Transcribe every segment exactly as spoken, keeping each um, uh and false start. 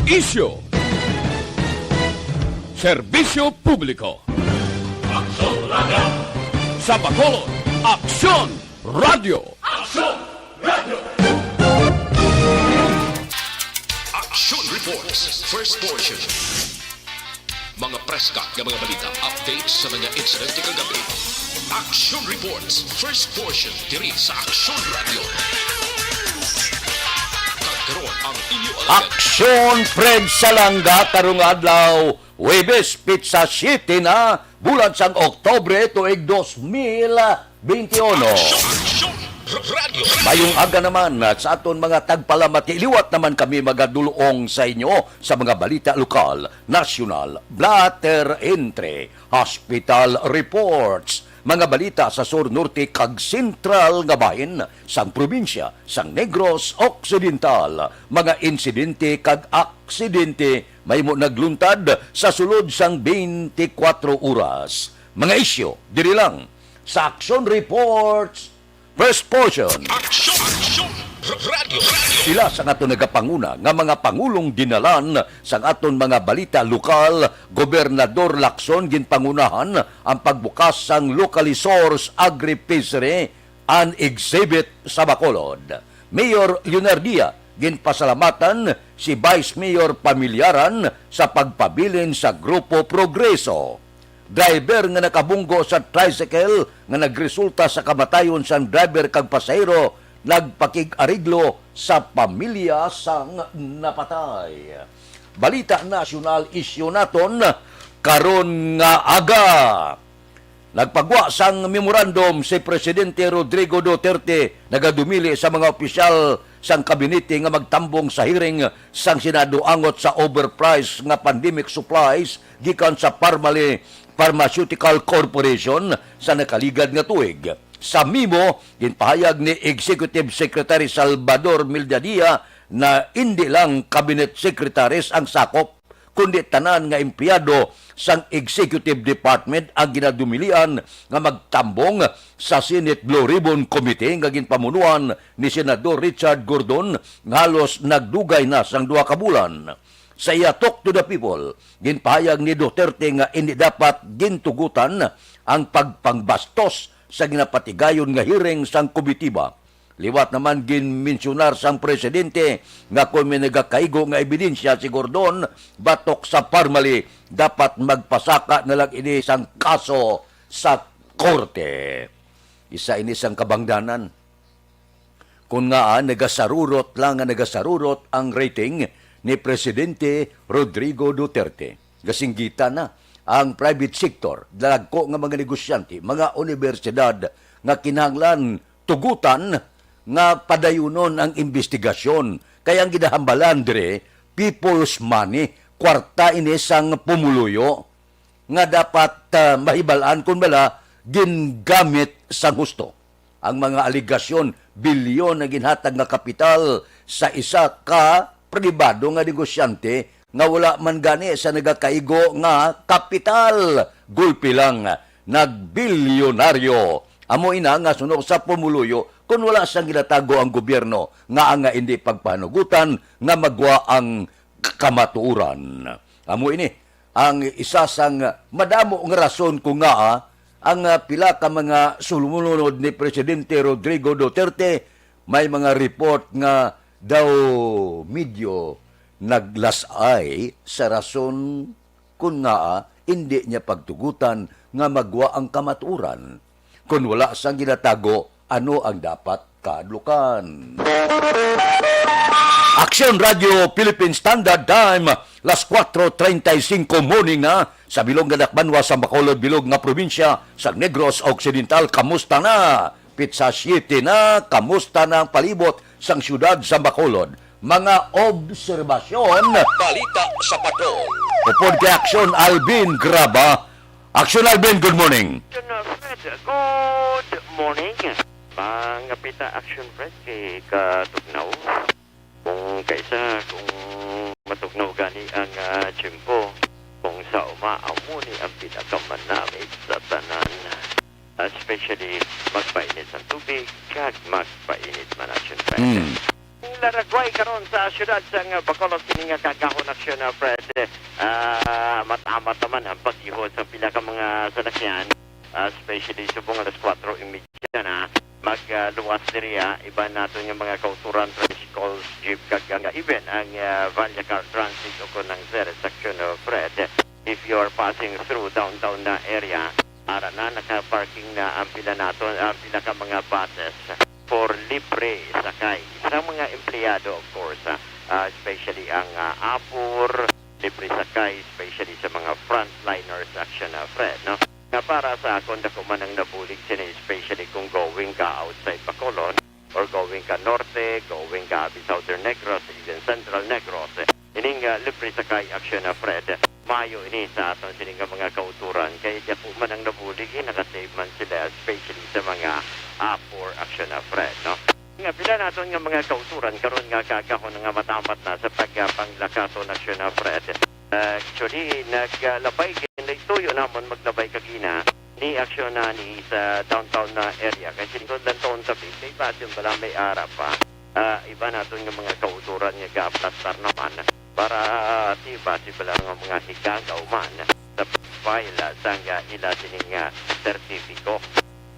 Isyu. Serbisyo publiko. Aksyon Radio. Sa Bacolod, Aksyon Radio. Aksyon Radio. Action Reports, first portion. Mga preska nga mga balita, updates sa mga insidente kagabi. Action Reports, first portion, diri sa Action Radio. Kag karon ang inyo alagad. Action Fred Salanga karong adlaw, Huwebes, pitsa siyete na, bulan sang Oktubre, tuig dos mil beintiuno. Action, Action Radio. Mayong aga naman, ah, sa aton mga tagpalamati. Liwat naman kami magadulong sa inyo sa mga balita lokal, nasyonal, blatter entry, hospital reports, mga balita sa sur, norte, kag sentral nga bahin sang probinsya sang Negros Occidental, mga insidente kag aksidente mahimo nagluntad sa sulod sang twenty-four oras. Mga isyu diri lang sa Action Reports, first portion. Action, Action, Radio, Radio. Pila sa aton nagapanguna nga mga pangulong dinalan sang aton mga balita lokal, Gobernador Lacson ginpangunahan ang pagbukas sang Locally Source Agri-Fishery and Exhibit sa Bacolod. Mayor Leonardia, ginpasalamatan si Vice Mayor Pamilyaran sa pagpabilin sa Grupo Progreso. Driver nga nakabunggo sa tricycle nga nagresulta sa kamatayon sang driver kag pasahero nagpakig-ariglo sa pamilya sang napatay. Balita nasyonal isyu naton karon nga aga. Nagpagwa sang memorandum si Presidente Rodrigo Duterte, nagadumili sa mga opisyal sang kabinete nga magtambong sa hearing sang Senado angot sa overpriced nga pandemic supplies gikan sa Parmalee Pharmaceutical Corporation sa nakaligad nga tuig. Sa memo, ginpahayag ni Executive Secretary Salvador Mildadia na indi lang cabinet secretaries ang sakop, kundi tanan nga empleyado sang Executive Department ang ginadumilian nga magtambong sa Senate Blue Ribbon Committee nga ginpamunuan ni Senador Richard Gordon nga halos nagdugay na sang duha ka bulan. Sa iya Talk to the People, ginpahayag ni Duterte nga indi dapat gintugutan ang pagpangbastos sa ginapatigayon nga hearing sang komitiba. Liwat naman, ginmensyonar sang presidente nga kon may nagakaigo nga ebidensya si Gordon batok sa Parmalee, dapat magpasaka na lang ini sang kaso sa korte. Isa ini sang kabangdanan. Kun ngaa nagasarurot lang nga nagasarurot ang rating ni Presidente Rodrigo Duterte. Gasinggitan na ang private sector, dagko nga mga negosyante, mga unibersidad nga kinahanglan tugutan nga padayunon ang imbestigasyon. Kay ang ginahambalan diri, people's money, kwarta ini sang pumuluyo nga dapat, ah, mahibal-an kon bala gingamit sang husto. Ang mga alegasyon, bilyon ang ginhatag nga kapital sa isa ka pribado nga negosyante nga wala man gani sa nagakaigo nga kapital. Gulpi lang, nagbilyonaryo. Amo ina nga suno sa pumuluyo, kon wala sang ginatago ang gobyerno nga ang indi pagpahanugutan nga magwa ang k-, kamatuoran. Amo ini ang isa sang madamo nga rason kung ngaa ang, ah, pila ka mga sumolunod ni Presidente Rodrigo Duterte may mga report nga daw medyo naglas-ay sa rason kung ngaa indi niya pagtugutan nga magwa ang kamatuoran. Kon wala sang ginatago, ano ang dapat kahadlukan? Aksyon Radio Philippine Standard Time, las kuwatro treinta y cinco morning na, sa bilog nga dakbanwa sa Bacolod, bilog nga probinsya sa Negros Occidental. Kamusta na? Pitsa siyete na, kamusta na ang palibot sang siyudad sa Bacolod? Mga obserbasyon. Balita sa Patrol. Upod kay Aksyon Alvin Graba. Aksyon Alvin, good morning. Aksyon Fred, good morning. Mga pita, Aksyon Fred, kay katugnaw. Kung kaisa, kung matugnaw gani ang, ah, tiyempo, kung sa uma, amo ni ang pinakamanamit sa tanan. Especially, magpainit ang tubig, kag magpainit man, Aksyon Fred. Mm. Laragway karon sa siyudad sang Bacolod kini nga kagahon aksyon, ah, Fred. Ah, amat-amat naman ang paghihod sa pila ka mga salakyan, ah, especially subong alas kuwatro y media na. Magluwas diri, ah, iban naton nga mga kauturan, tricycles, jeep, kag ang, even ang, ah, Vallecar Transit o kon ang Ceres aksyon, ah, Fred. If you are passing through downtown na area, ara na, naka-parking na ang pila naton, ang pila ka mga buses for libre sakay sa mga empleyado, of course, ah, ah, especially ang, ah, apor, libre sakay, especially sa mga frontliners aksyon, ah, Fred, no? Nga para sa akon, dako man ang nabulig sini, especially kung going ka outside Bacolod or going ka norte, going ka abi Southern Negros, even Central Negros. Ining, ah, libre sakay aksyon, ah, Fred, maayo ini sa aton sini nga mga kauturan, kay dako man ang nabulig, eh, nakasave man sila, especially sa mga, ah, poor aksyon, ah, Fred, no? Nga pila naton nga mga kauturan karon nga kagahon nga matamat na sa pagpanglakaton aksyon, ah, Fred. Ah, actually, naglabay gid, tuyo namon maglabay kagina ni aksyon na ni sa downtown na area. Kay singkod lang taon tabi, kay basin bala may ara pa. Ah, iba naton nga mga kauturan nga gaaplastar naman para, ah, ti basin bala nga mga higagaw man sa file, ah, sang, ah, ila sining, ah, sertipiko.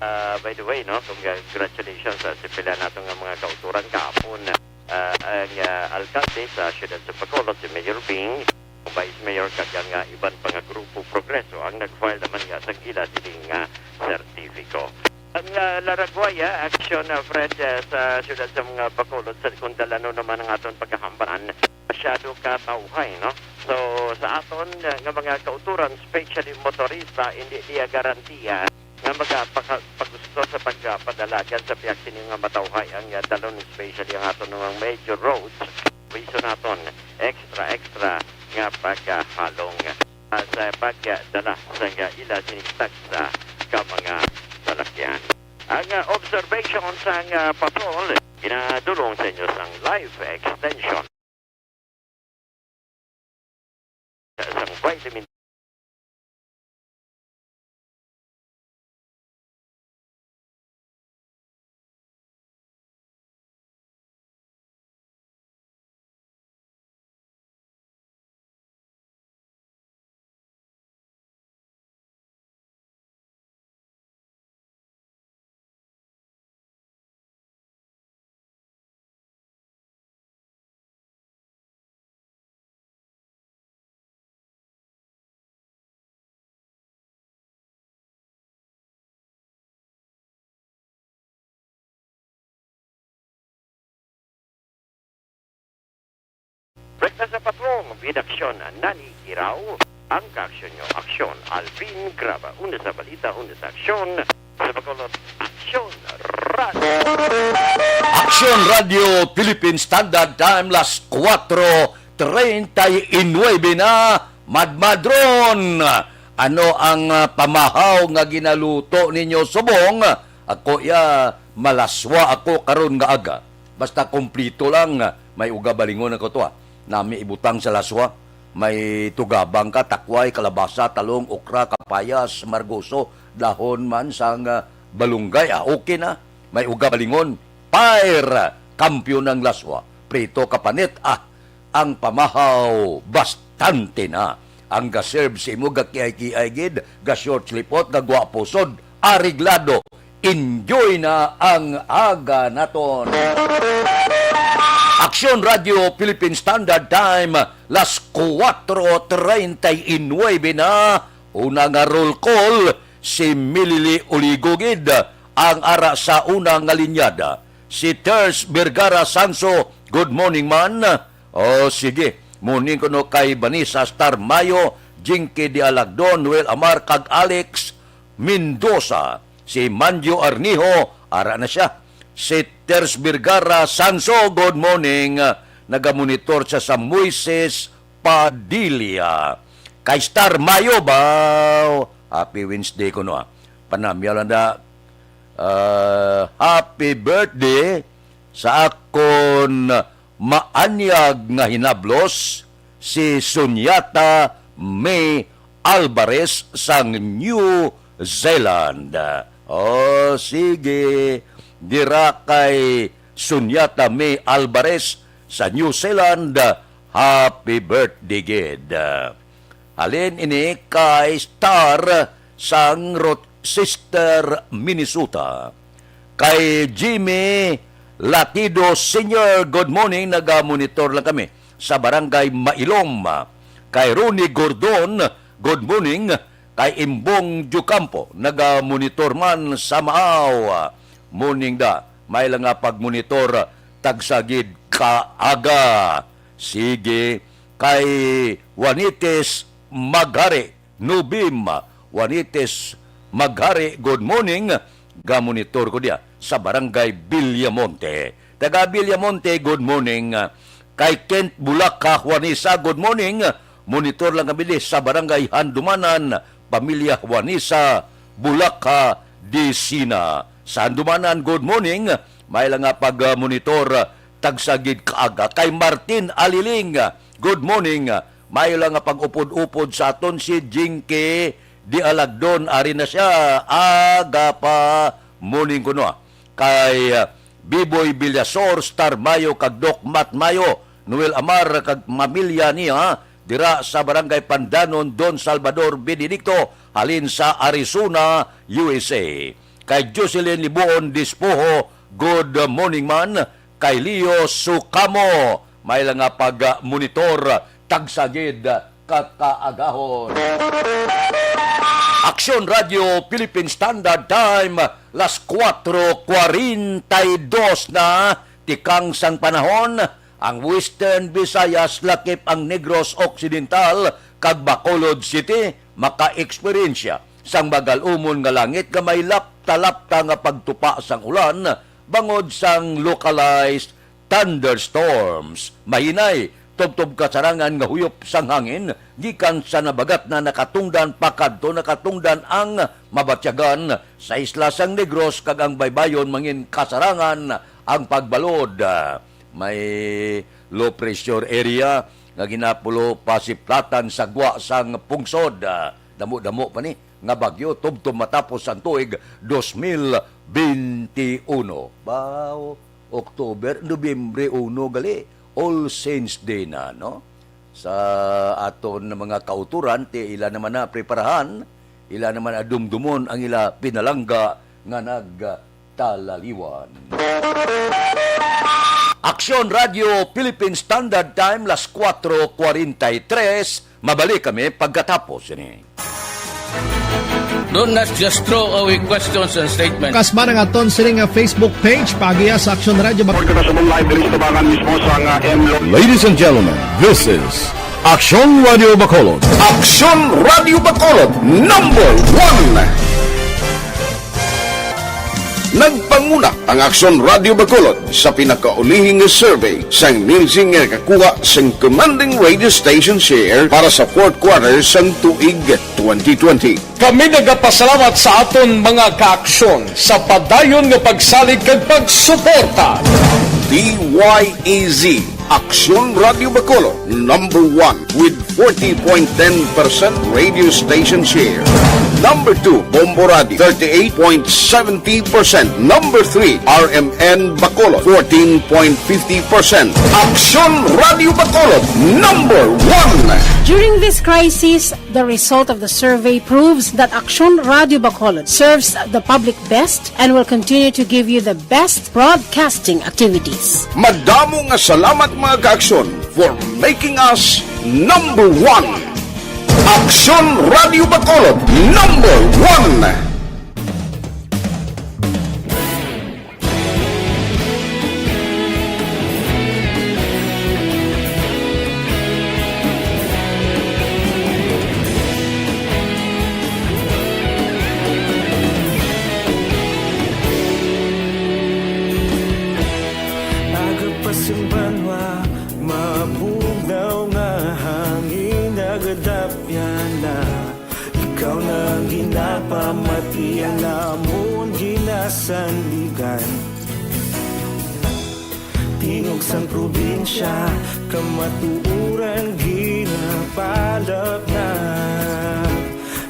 Ah, by the way, no, congratulations, ah, sa pila nato nga mga kauturan kahapon, ah, ang, ah, alkalde sa siyudad sa Bacolod, si Mayor Bing, ang Vice Mayor, kag ang, ah, iban pa nga grupo Progreso ang nag-file naman nga sang ila sining, ah, sertipiko. Ang, ah, Laragway, ah, aksyon, ah, Fred, ah, sa siyudad sa mga Bacolod, sa kung dalano naman ang aton pagkahambanan, masyado ka tawhay, no? So, sa aton, ah, nga mga kauturan, especially motorista, hindi niya garantiya nga magapaka-, pagusto sa pagpadalagan sa pihak sini nga matawhay ang, ah, dalon, especially ang aton mga major roads. Wiso naton extra, extra nga paghalong, ah, sa pagdala sa, ah, ila sini tagsa ka mga salakyan. Ang, ah, observation sang, ah, patrol ginadulong sa inyo sang life extension sang vitamin. Rekta sa patrol, Vidaksyon, Nani Kiraw, ang kaaksyon nyo, aksyon, Alvin Graba, una sa balita, una sa aksyon, sa Bacolod, Aksyon Radio. Aksyon Radio Philippine Standard Time, las kuwatro treinta y nuebe na, madmadron. Ano ang, ah, pamahaw nga ginaluto ninyo subong? Ako ya, malaswa ako karon nga aga. Basta kumplito lang, may uga balingon ako to, ah. Nami ibutang sa laswa. May tugabang ka, takway, kalabasa, talong, okra, kapayas, margoso, dahon man sang, ah, balunggay, ah, okay na. May uga balingon, pair, kampiyon ang laswa. Prito ka panit, ah, ang pamahaw, bastante na. Ang ga-serve sa imo, gakiay-kiay gid, ga-short lipot, gagwapo sod, areglado. Enjoy na ang aga naton. Aksyon Radio Philippine Standard Time, las kuwatro treinta y nuebe na. Una nga roll call, si Milili Uligo gid ang ara sa una nga linyada. Si Ters Vergara Sanso, good morning man. O sige, morning kuno kay Vanessa Star Mayo, Jinky de Alagdon, Noel Amar, kag Alex Mendoza. Si Manjo Arnijo, ara na siya. Si Ters Vergara Sanso, good morning. Nagamonitor siya sa Moises Padilla. Kay Star Mayo ba? Happy Wednesday kuno, ah. Panamya lang na, ah, happy birthday sa akon maanyag nga hinablos, si Sunyata May Alvarez sang New Zealand. Oh, sige. Dira kay Sunyata May Alvarez sa New Zealand, happy birthday gid. Halin ini kay Star sang Rochester, Minnesota. Kay Jimmy Latido Senior, good morning, naga-monitor lang kami sa Barangay Mailom. Kay Ronnie Gordon, good morning. Kay Imbong Diocampo, naga-monitor man sa Maaw. Morning da, may lang nga pagmonitor, tagsa gid ka aga. Sige, kay Juanites Maghari, Nubim, Juanites Maghari, good morning. Ga-monitor ko diya sa Barangay Villamonte. Taga Villamonte, good morning. Kay Kent Bulaka Juanisa, good morning. Monitor lang kami di sa Barangay Handumanan, pamilya Juanisa, Bulaka, Disina. Sa Handumanan, good morning. May lang nga pag-monitor, tagsa gid kaaga. Kay Martin Aliling, good morning. May lang nga pag-upod-upod sa aton si Jinky Dialagdon. Ari na siya. Aga pa, morning kuno, ah. Kay, ah, Biboy Villasor, Star Mayo, kag Doc Matt Mayo, Noel Amar, kag mamilya niya, dira sa Barangay Pandanon, Don Salvador Benedicto, halin sa Arizona, U S A. Kay Jocelyn Libuon Dispoho, good morning man. Kay Leo Sukamo, may lang nga pag-monitor, tagsa gid ka kaagahon. Aksyon Radio Philippine Standard Time, las kuwatro kwarenta y dos na, tikang sang panahon, ang Western Visayas, lakip ang Negros Occidental, kag Bacolod City, maka-eksperyensya sang magal-umon nga langit nga may lapta-lapta nga pagtupa sang ulan bangod sang localized thunderstorms. Mahinay, tubtob kasarangan nga huyop sang hangin gikan sa nabagatnan nakatungdan pakadto nakatungdan ang mabatyagan sa isla sang Negros, kag ang baybayon mangin kasarangan ang pagbalod. May low pressure area nga ginapulo pasiplatan sa gwa sang pungsod. Damo-damo pa ni nga bagyo tubtob matapos ang tuig dos mil benti uno. Ba, October, Nobyembre uno gali, All Saints Day na, no? Sa aton nga mga kautoran, ti ila naman na preparahan, ila naman na dumdumon ang ila pinalangga nga nagtalaliwan. Aksyon Radio Philippine Standard Time, las kuwatro kwarenta y tres. Mabalik kami pagkatapos ini. Do not just throw away questions and statements. Kasma ang aton sini nga Facebook page, paagiha sa Aksyon Radio Bacolod. Report kita sa live diri sa tubangan mismo sa nga M Lo- Ladies and gentlemen, this is Aksyon Radio Bacolod. Aksyon Radio Bacolod, number one. Nagpanguna ang Aksyon Radio Bacolod sa pinakaulihi nga survey sang Nielsen nga nakakuha sang commanding radio station share para sa fourth quarter sang tuig twenty twenty. Kami nagapasalamat sa aton mga kaaksyon sa padayon nga pagsalig kag pagsuporta. D Y E Z, Aksyon Radio Bacolod, number one with forty point ten percent radio station share. Number two, Bombo Radio, thirty-eight point seventy percent. Number three, R M N Bacolod, fourteen point fifty percent. Aksyon Radio Bacolod, number one. During this crisis, the result of the survey proves that Aksyon Radio Bacolod serves the public best and will continue to give you the best broadcasting activities. Madamo nga salamat, mga kaaksyon, for making us number one. Aksyon Radio Bacolod, number one. Aga pa sing banwa, mabugnaw nga hangin, nagadapyan na. Ikaw na ang ginapamati, ang amon ginasandigan. Tingog sang probinsya, kamatuoran ginapalapnag.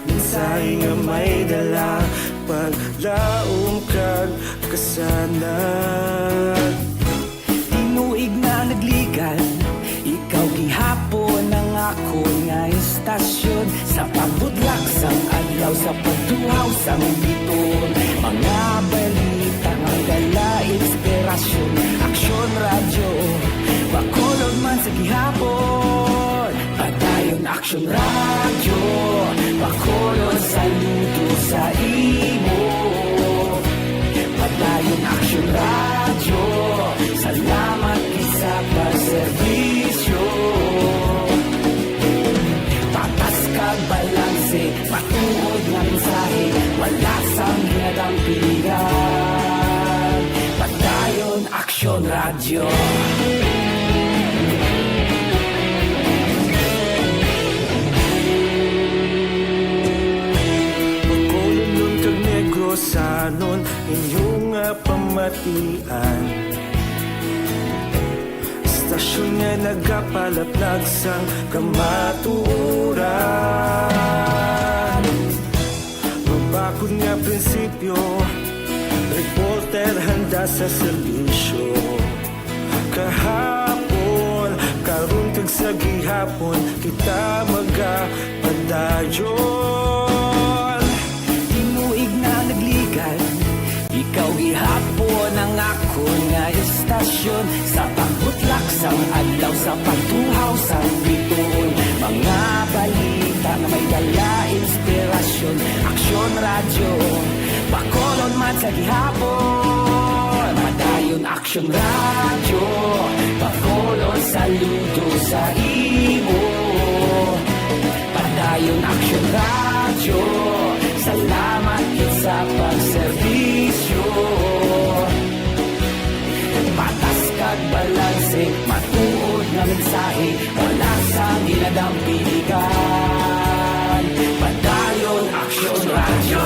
Mensahe nga may dala, paglaom kag kasanag. Kun nga istasyon, sa pagbudlak sang adlaw, sa pagtuhaw sang biton, mga balita nga dala inspirasyon. Aksyon Radyo, Bacolod man sa gihapon. Padayon Aksyon Radyo, Bacolod saludo sa imo. Padayon Aksyon Radyo, salamat gid sa pagserbisyo. Patas kag balanse, matuod nga mensahe, wala sang ginadampigan. Padayon Aksyon Radyo. Bacolodnon kag Negrosanon, inyo nga pamatian. Istasyon nga nagapalaplag sang kamatuoran. Mabakod nga prinsipyo, reporter handa sa serbisyo. Kahapon, karon kag sa gihapon, kita magapadayon. Tinuig na nagligad, ikaw gihapon ang akon nga istasyon. Sa pagbutlak sang adlaw, sa pagtuhaw sang bituon, mga balita nga may dala inspirasyon. Aksyon Radyo, Bacolod man sa gihapon. Padayon Aksyon Radyo, Bacolod saludo sa imo. Padayon Aksyon Radyo, salamat gid sa pagserbisyo. Patas kag balanse, matuod nga mensahe, wala sang ginadampigan. Padayon Aksyon Radyo.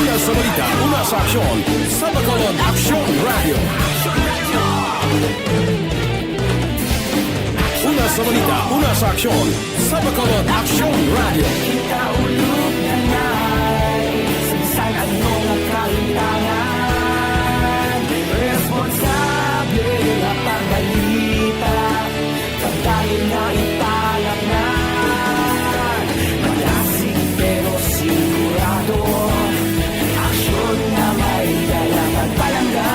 Una sa balita, una sa aksyon, sa Bacolod Aksyon Radyo. Una sa balita, una sa aksyon, sa Bacolod Aksyon Radyo. Kita ulog na nai, sa bisan ano nga kahintangan, responsable nga pagbalita, pagdayon nga ipalatnan. Malasig pero sigurado, aksyon nga may dala kag palangga.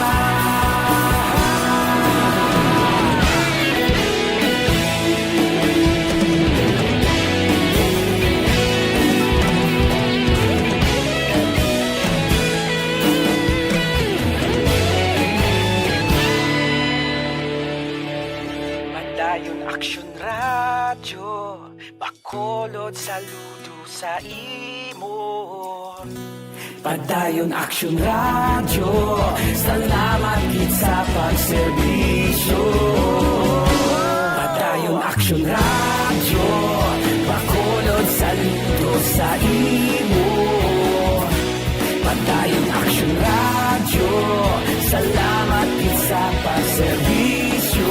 Padayon Aksyon Radyo, Bacolod saludo sa imo. Padayon Aksyon Radyo, salamat gid sa pagserbisyo. Padayon Aksyon Radyo, Bacolod saludo sa imo. Padayon Aksyon Radyo, salamat gid sa pagserbisyo.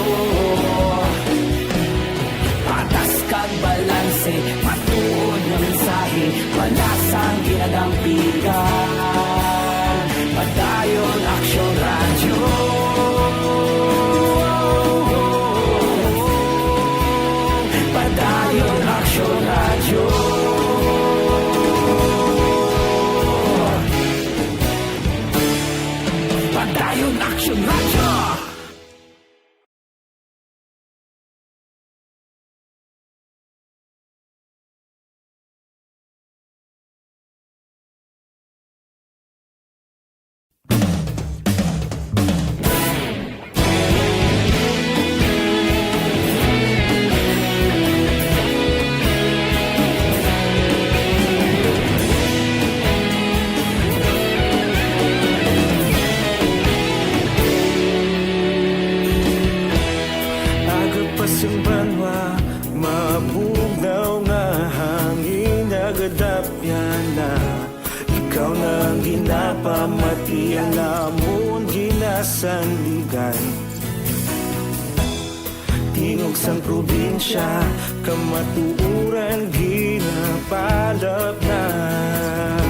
Patas kag balanse, matuod nga mensahe, wala sang ginadampigan. Padayon Aksyon Radyo. Padayon Aksyon Radyo. Padayon Aksyon Radyo. Aga pa sing banwa, mabugnaw nga hangin, nagadapyan na. Ikaw na ang ginapamati, ang amon ginasandigan. Tingog sang probinsya, kamatuoran ginapalapnap.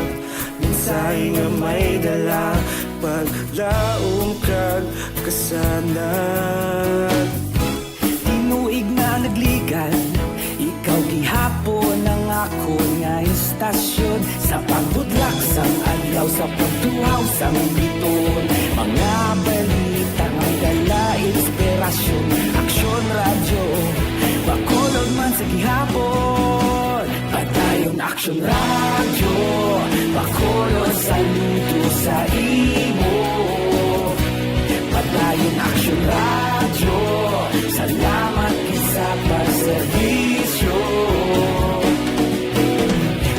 Mensahe nga may dala, paglaom kag kasanag. Mga balita nga dala inspirasyon. Aksyon Radyo Bacolod man sa gihapon. Padayon Aksyon Radyo Bacolod, saludo sa imo. Padayon Aksyon Radyo, salamat gid sa pagserbisyo.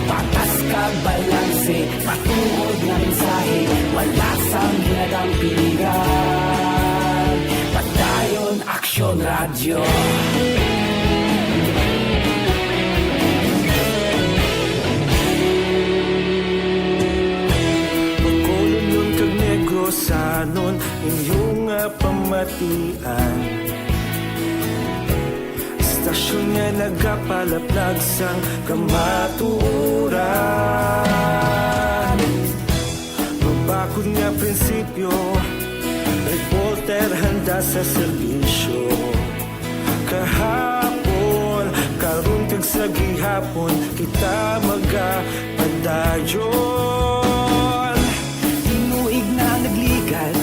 Patas kag balanse, matuod nga mensahe, wala sang ginadampingan. Padayon Aksyon Radyo. Bacolod kag Negros, sanon inyo nga pamatian. Istasyon nga nagapalaplag sang kamatuoran. Mabakod nga prinsipyo, reporter handa sa serbisyo. Kahapon, karon kag sa gihapon, kita magapadayon. Tinuig na nagligad,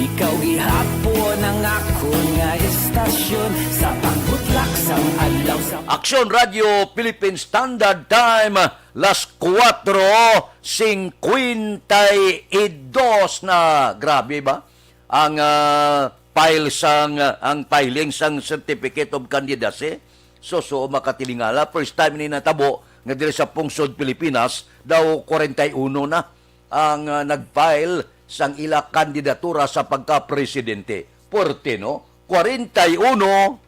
ikaw gihapon ang akon nga istasyon. Sa pagbutlak sang adlaw sa Aksyon Radyo Philippine Standard Time, las kuwatro singkwenta y dos na. Grabe ba? Ang, ah, file sang, ang filing sang Certificate of Candidacy. So, so makatilingala, first time ni natabo nga diri sa pungsod Pilipinas daw kwarenta y uno na ang, ah, nag-file sang ila kandidatura sa pagka-presidente. Puwerte, no? Kwarenta y uno.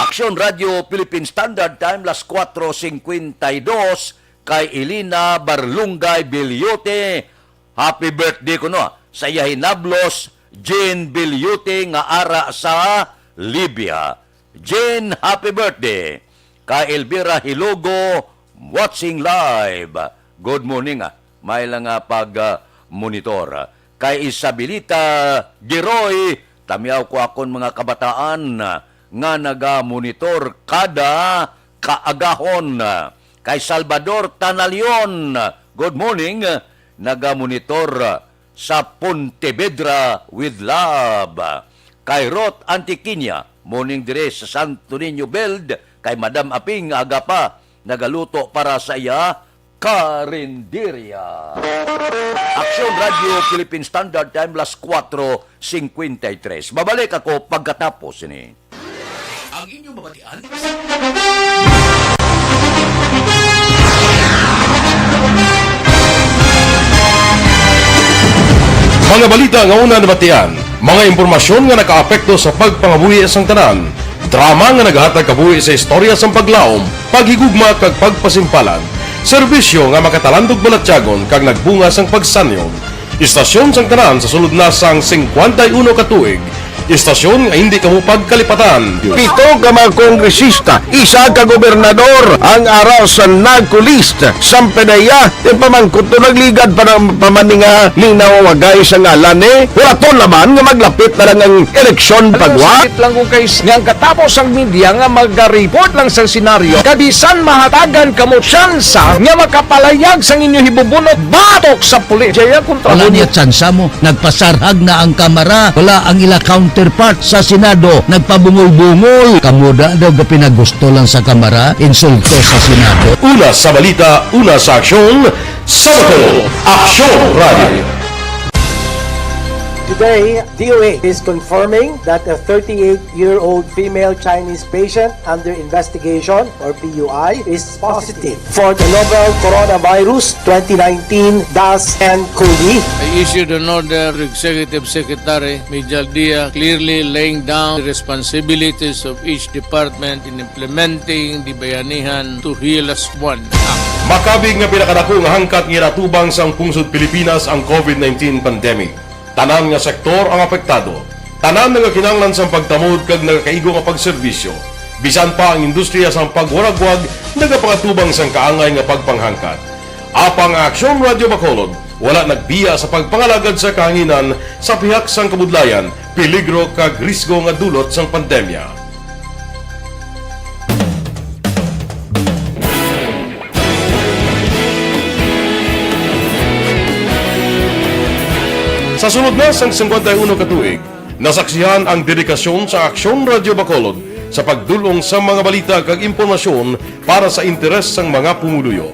Aksyon Radyo Philippine Standard Time, las kuwatro singkwenta y dos, kay Elena Barlungay Bellote. Happy birthday kuno sa iya hinablos, Jane Bellote, nga ara sa Libya. Jane, happy birthday. Kay Elvira Hilogo, watching live. Good morning, ah. May lang nga pag, ah, monitor. Kay Isabelita Giroy, tamiaw ko akon mga kabataan, ah, nga naga-monitor kada kaagahon. Kay Salvador Tanalion, good morning, naga-monitor sa Pontevedra with love. Kay Ruth Antiquiña, morning dire sa Santo Niño Build, kay Madam Aping, aga pa, nagaluto para sa iya karinderya. Aksyon Radyo Philippine Standard Time, las kuwatro singkwenta y tres. Babalik ako pagkatapos ini. Ang inyong mabatian. Mga balita nga una nabatian, mga impormasyon nga nakaapekto sa pagpangabuhi sang tanan, drama nga nagahatag kabuhi sa istorya sang paglaom, paghigugma kag pagpasimpalan, serbisyo nga makatalandog balatyagon kag nagbunga sang pagsanyon. Istasyon sang tanan sa sulod na sang singkwenta y uno ka tuig. Istasyon nga hindi kamo pagkalipatan. Pito ka mga kongresista, isa ka gobernador ang ara sa NAGCO list. Sang PDEA, ipamangkot to, nagligad pa ng pamani nga linawagay sa ngalan ni Huraton naman nga maglapit na lang ang eleksyon. Alam mo, pagwa. Sakit lang kung kay nga ang katapos ang media nga magaripot lang sa senaryo. Kabisan mahatagan kamo tsansa nga makapalayag sang inyo hibubunot batok sa pulis. Jaya kontra. Wala mo niya tsansa mo. Nagpasarhag na ang Kamara. Wala ang ila counterpart sa Senado. Nagpabungol-bungol. Kamo da daw gapinagusto lang sa Kamara. Insulto sa Senado. Una sa balita, una sa aksyon, sa Bacolod, Aksyon Radio. Today, D O H is confirming that a thirty-eight-year-old female Chinese patient under investigation, or P U I, is positive for the novel Coronavirus twenty nineteen dash N COVID. I issued an order to Executive Secretary Mijal Dia, clearly laying down the responsibilities of each department in implementing the Bayanihan to Heal Us One Act. Makabig nga pinakadako nga hangkat nga ginatubang sang pungsod Pilipinas ang COVID nineteen pandemic. Tanan nga sektor ang apektado. Tanan nagakinahanglan sang pagtamod kag nagakaigo nga pagserbisyo. Bisan pa ang industriya sang pagwaragwag nagapangatubang sang kaangay nga pagpanghangkat. Apang ang Aksyon Radio Bacolod wala nagbiya sa pagpangalagad sa kahanginan sa pihak sang kabudlayan, peligro kag risgo nga dulot sang pandemya. Sa sulod na sang singkwenta y uno ka tuig, nasaksihan ang dedikasyon sa Aksyon Radyo Bacolod sa pagdul-ong sa mga balita kag impormasyon para sa interes sang mga pumuluyo.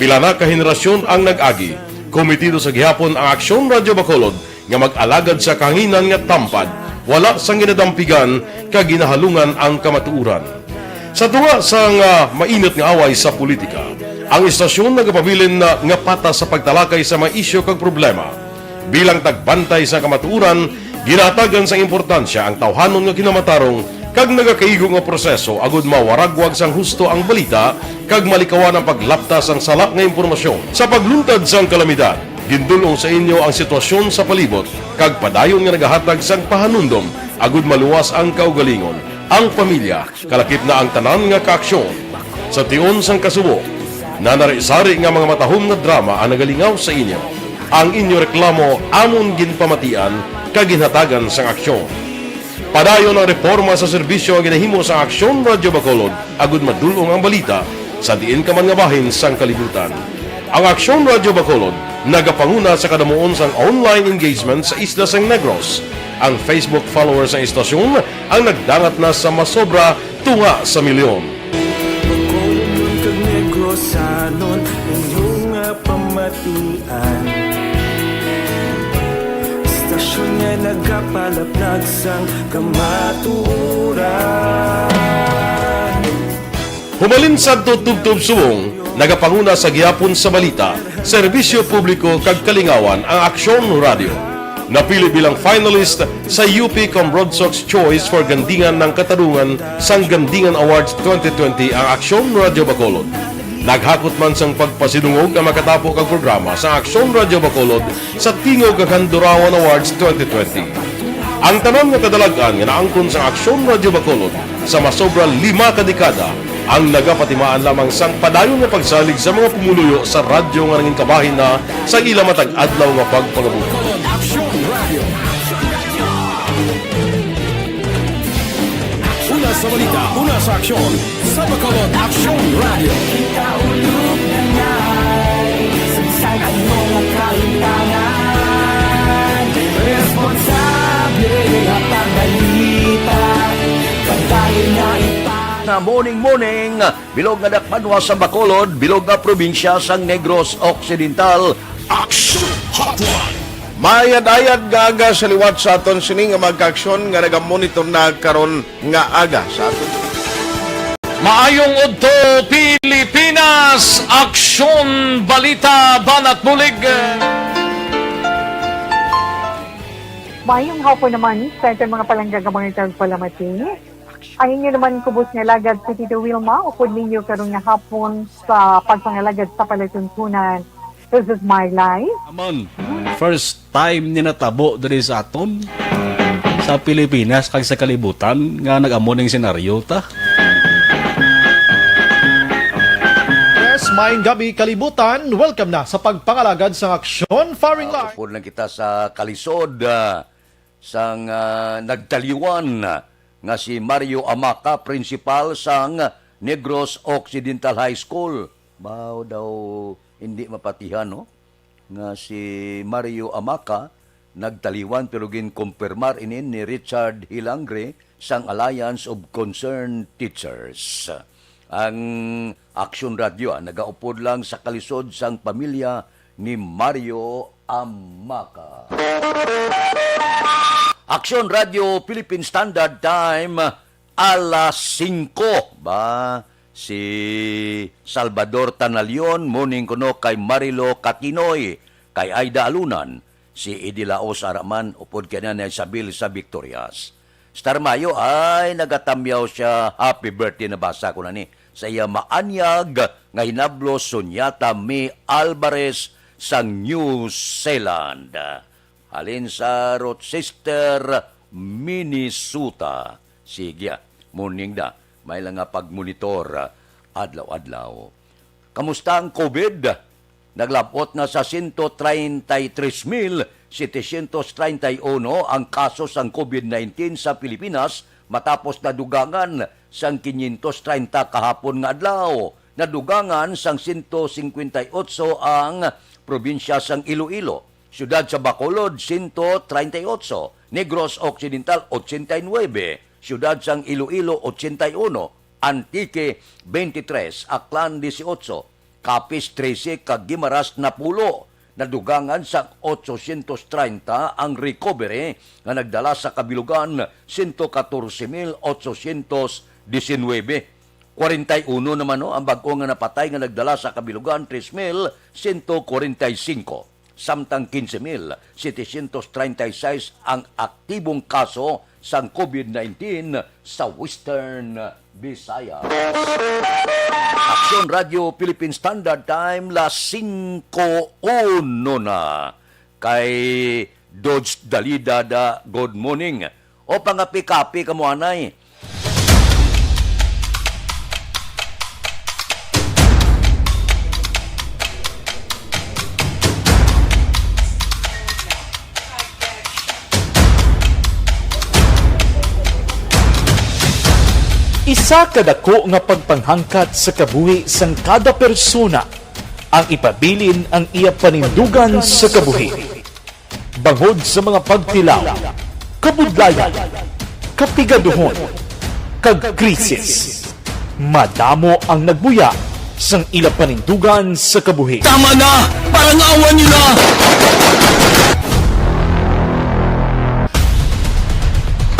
Pila na ka henerasyon ang nag-agi. Komitido sa gihapon ang Aksyon Radyo Bacolod nga mag-alagad sa kahanginan nga tampad, wala sang ginadampigan kag ginahalungan ang kamatuoran. Sa tunga sang, ah, mainit nga away sa politika, ang istasyon nagapabilin na nga patas sa pagtalakay sa mga isyu kag problema. Bilang tagbantay sa kamatuoran, ginahatagan sang importansya ang tawhanon nga kinamatarong kag nagakaigo nga proseso agud mawaragwag sang husto ang balita kag malikawan ang paglapta sang sala nga impormasyon. Sa pagluntad sang kalamidad, gindul-ong sa inyo ang sitwasyon sa palibot kag padayon nga nagahatag sang pahanumdom agud maluwas ang kaugalingon, ang pamilya, kalakip na ang tanan nga kaaksyon. Sa tion sang kasubo, nanari-sari nga mga matahom nga drama ang nagalingaw sa inyo. Ang inyo reklamo amon ginpamatian kag ginhatagan sang aksyon. Padayon ang reporma sa serbisyo nga ginahimo sa Aksyon Radyo Bacolod agud madul-ong ang balita sa diin ka man nga bahin sang kalibutan. Ang Aksyon Radyo Bacolod nagapanguna sa kadamuon sang online engagement sa isla sang Negros. Ang Facebook followers sang istasyon ang nagdangat na sa masobra tunga sa milyon. Bacolodnon kag Negrosanon, inyo nga pamatian. Istasyon nga nagapalaplag sang kamatuoran. Hubalin sadto tubtob subong, nagapanguna sa gihapon sa balita, serbisyo publiko kag kalingawan ang Aksyon Radyo. Napili bilang finalist sa U P Combroadsox Choice for Gandingan ng Katarungan sang Gandingan Awards twenty twenty ang Aksyon Radyo Bacolod. Naghakot man sang pagpasidungog ang makatapo kag programa sa Aksyon Radyo Bacolod sa Tingog kag Handurawan Awards twenty twenty. Ang tanan nga kadalag-an nga naangkon sang Aksyon Radyo Bacolod sa masobra lima ka dekada ang nagapatimaan lamang sang padayon nga pagsalig sa mga pumuluyo sa radyo nga nangin kabahin na sa ila matag adlaw nga pagpangabuhi. Aksyon Radio. Una sa balita, una sa aksyon, sa Bacolod Aksyon Radio. Kita ulog na ngay, sagsag ang mga kalintangan. Responsable, hatag balita, kadali na ipa- Na morning, morning. Bilog nga dakpanwa sa Bacolod, bilog nga probinsya sang Negros Occidental. Action Hotline. Mayad-ayad nga aga sa liwat sa aton sini nga mga kaaksyon nga nagamonitor na karon nga aga sa aton. Maayong udto, Pilipinas! Aksyon, balita, banat bulig. Mayong hapon naman sa aton mga palangga nga mga tagpalamati. Ang inyo naman kubos nga alagad si Tito Wilma, upod ninyo karon nga hapon sa pagpangalagad sa palatuntunan. This is my life. Amon, first time ni natabo diri sa aton, sa Pilipinas kag sa kalibutan nga nag-amo ning senaryo ta. Yes, maayong gabi, kalibutan. Welcome na sa pagpangalagad sa aksyon, firing line. Upod lang kita sa kalisod, ah, sang, ah, nagtaliwan nga si Mario Amaca, principal sang Negros Occidental High School. Mao daw hindi mapatihan, no? Nga si Mario Amaca nagtaliwan, pero ginkumpirmar ini ni Richard Hilangre sang Alliance of Concerned Teachers. Ang Aksyon Radyo, ah, nagaupod lang sa kalisod sang pamilya ni Mario Amaca. Aksyon Radyo Philippine Standard Time, alas singko. Ba, si Salvador Tanalion, morning kuno kay Marilo Katinoy, kay Aida Alunan, si Eddie Laos ara man, upod kay Nanay Isabel sa Victorias. Star Mayo ay nagatamyaw siya. Happy birthday, nabasa ko na ni. Sa iya maanyag nga hinablo, Sunyata May Alvarez sang New Zealand. Halin sa Rochester, Minnesota. Sige, ah, morning da. May lang nga pagmonitor, ah, adlaw-adlaw. Kamusta ang COVID? Naglab-ot na sa sento treinta y tres mil setecientos treinta y uno ang kaso sang COVID nineteen sa Pilipinas, matapos nadugangan sang quinientos treinta kahapon nga adlaw. Nadugangan sang sento singkwenta y otso ang probinsya sang Iloilo. Siyudad sa Bacolod, siyento treinta y ocho, Negros Occidental, ochenta y nuebe, Siyudad sang Iloilo, ochenta y uno, Antique, veintitrés, Aklan, dieciocho, Capiz, trese, kag Guimaras, napulo. Nadugangan sang ochocientos treinta ang recovery nga nagdala sa kabilugan, siyento katorse mil ochocientos diecinuebe. Kwarenta y uno naman, no, ang bag-o nga napatay nga nagdala sa kabilugan, tres mil siyento kwarenta y singko. Samtang quince mil setecientos treinta y seis ang aktibong kaso sang covid nineteen sa Western Visayas. Aksyon Radio Philippine Standard Time, las singko uno na. Kay Dodge Dalida da, good morning. O, pangapi-kapi kamo anay. Isa ka dako nga pagpanghangkat sa kabuhi sang kada persona ang ipabilin ang iya panindugan sa kabuhi. Bangod sa mga pagtilaw, kabudlayan, kapigaduhon, kag krisis, madamo ang nagbuya sang ila panindugan sa kabuhi. Tama na! Parangawan niyo na!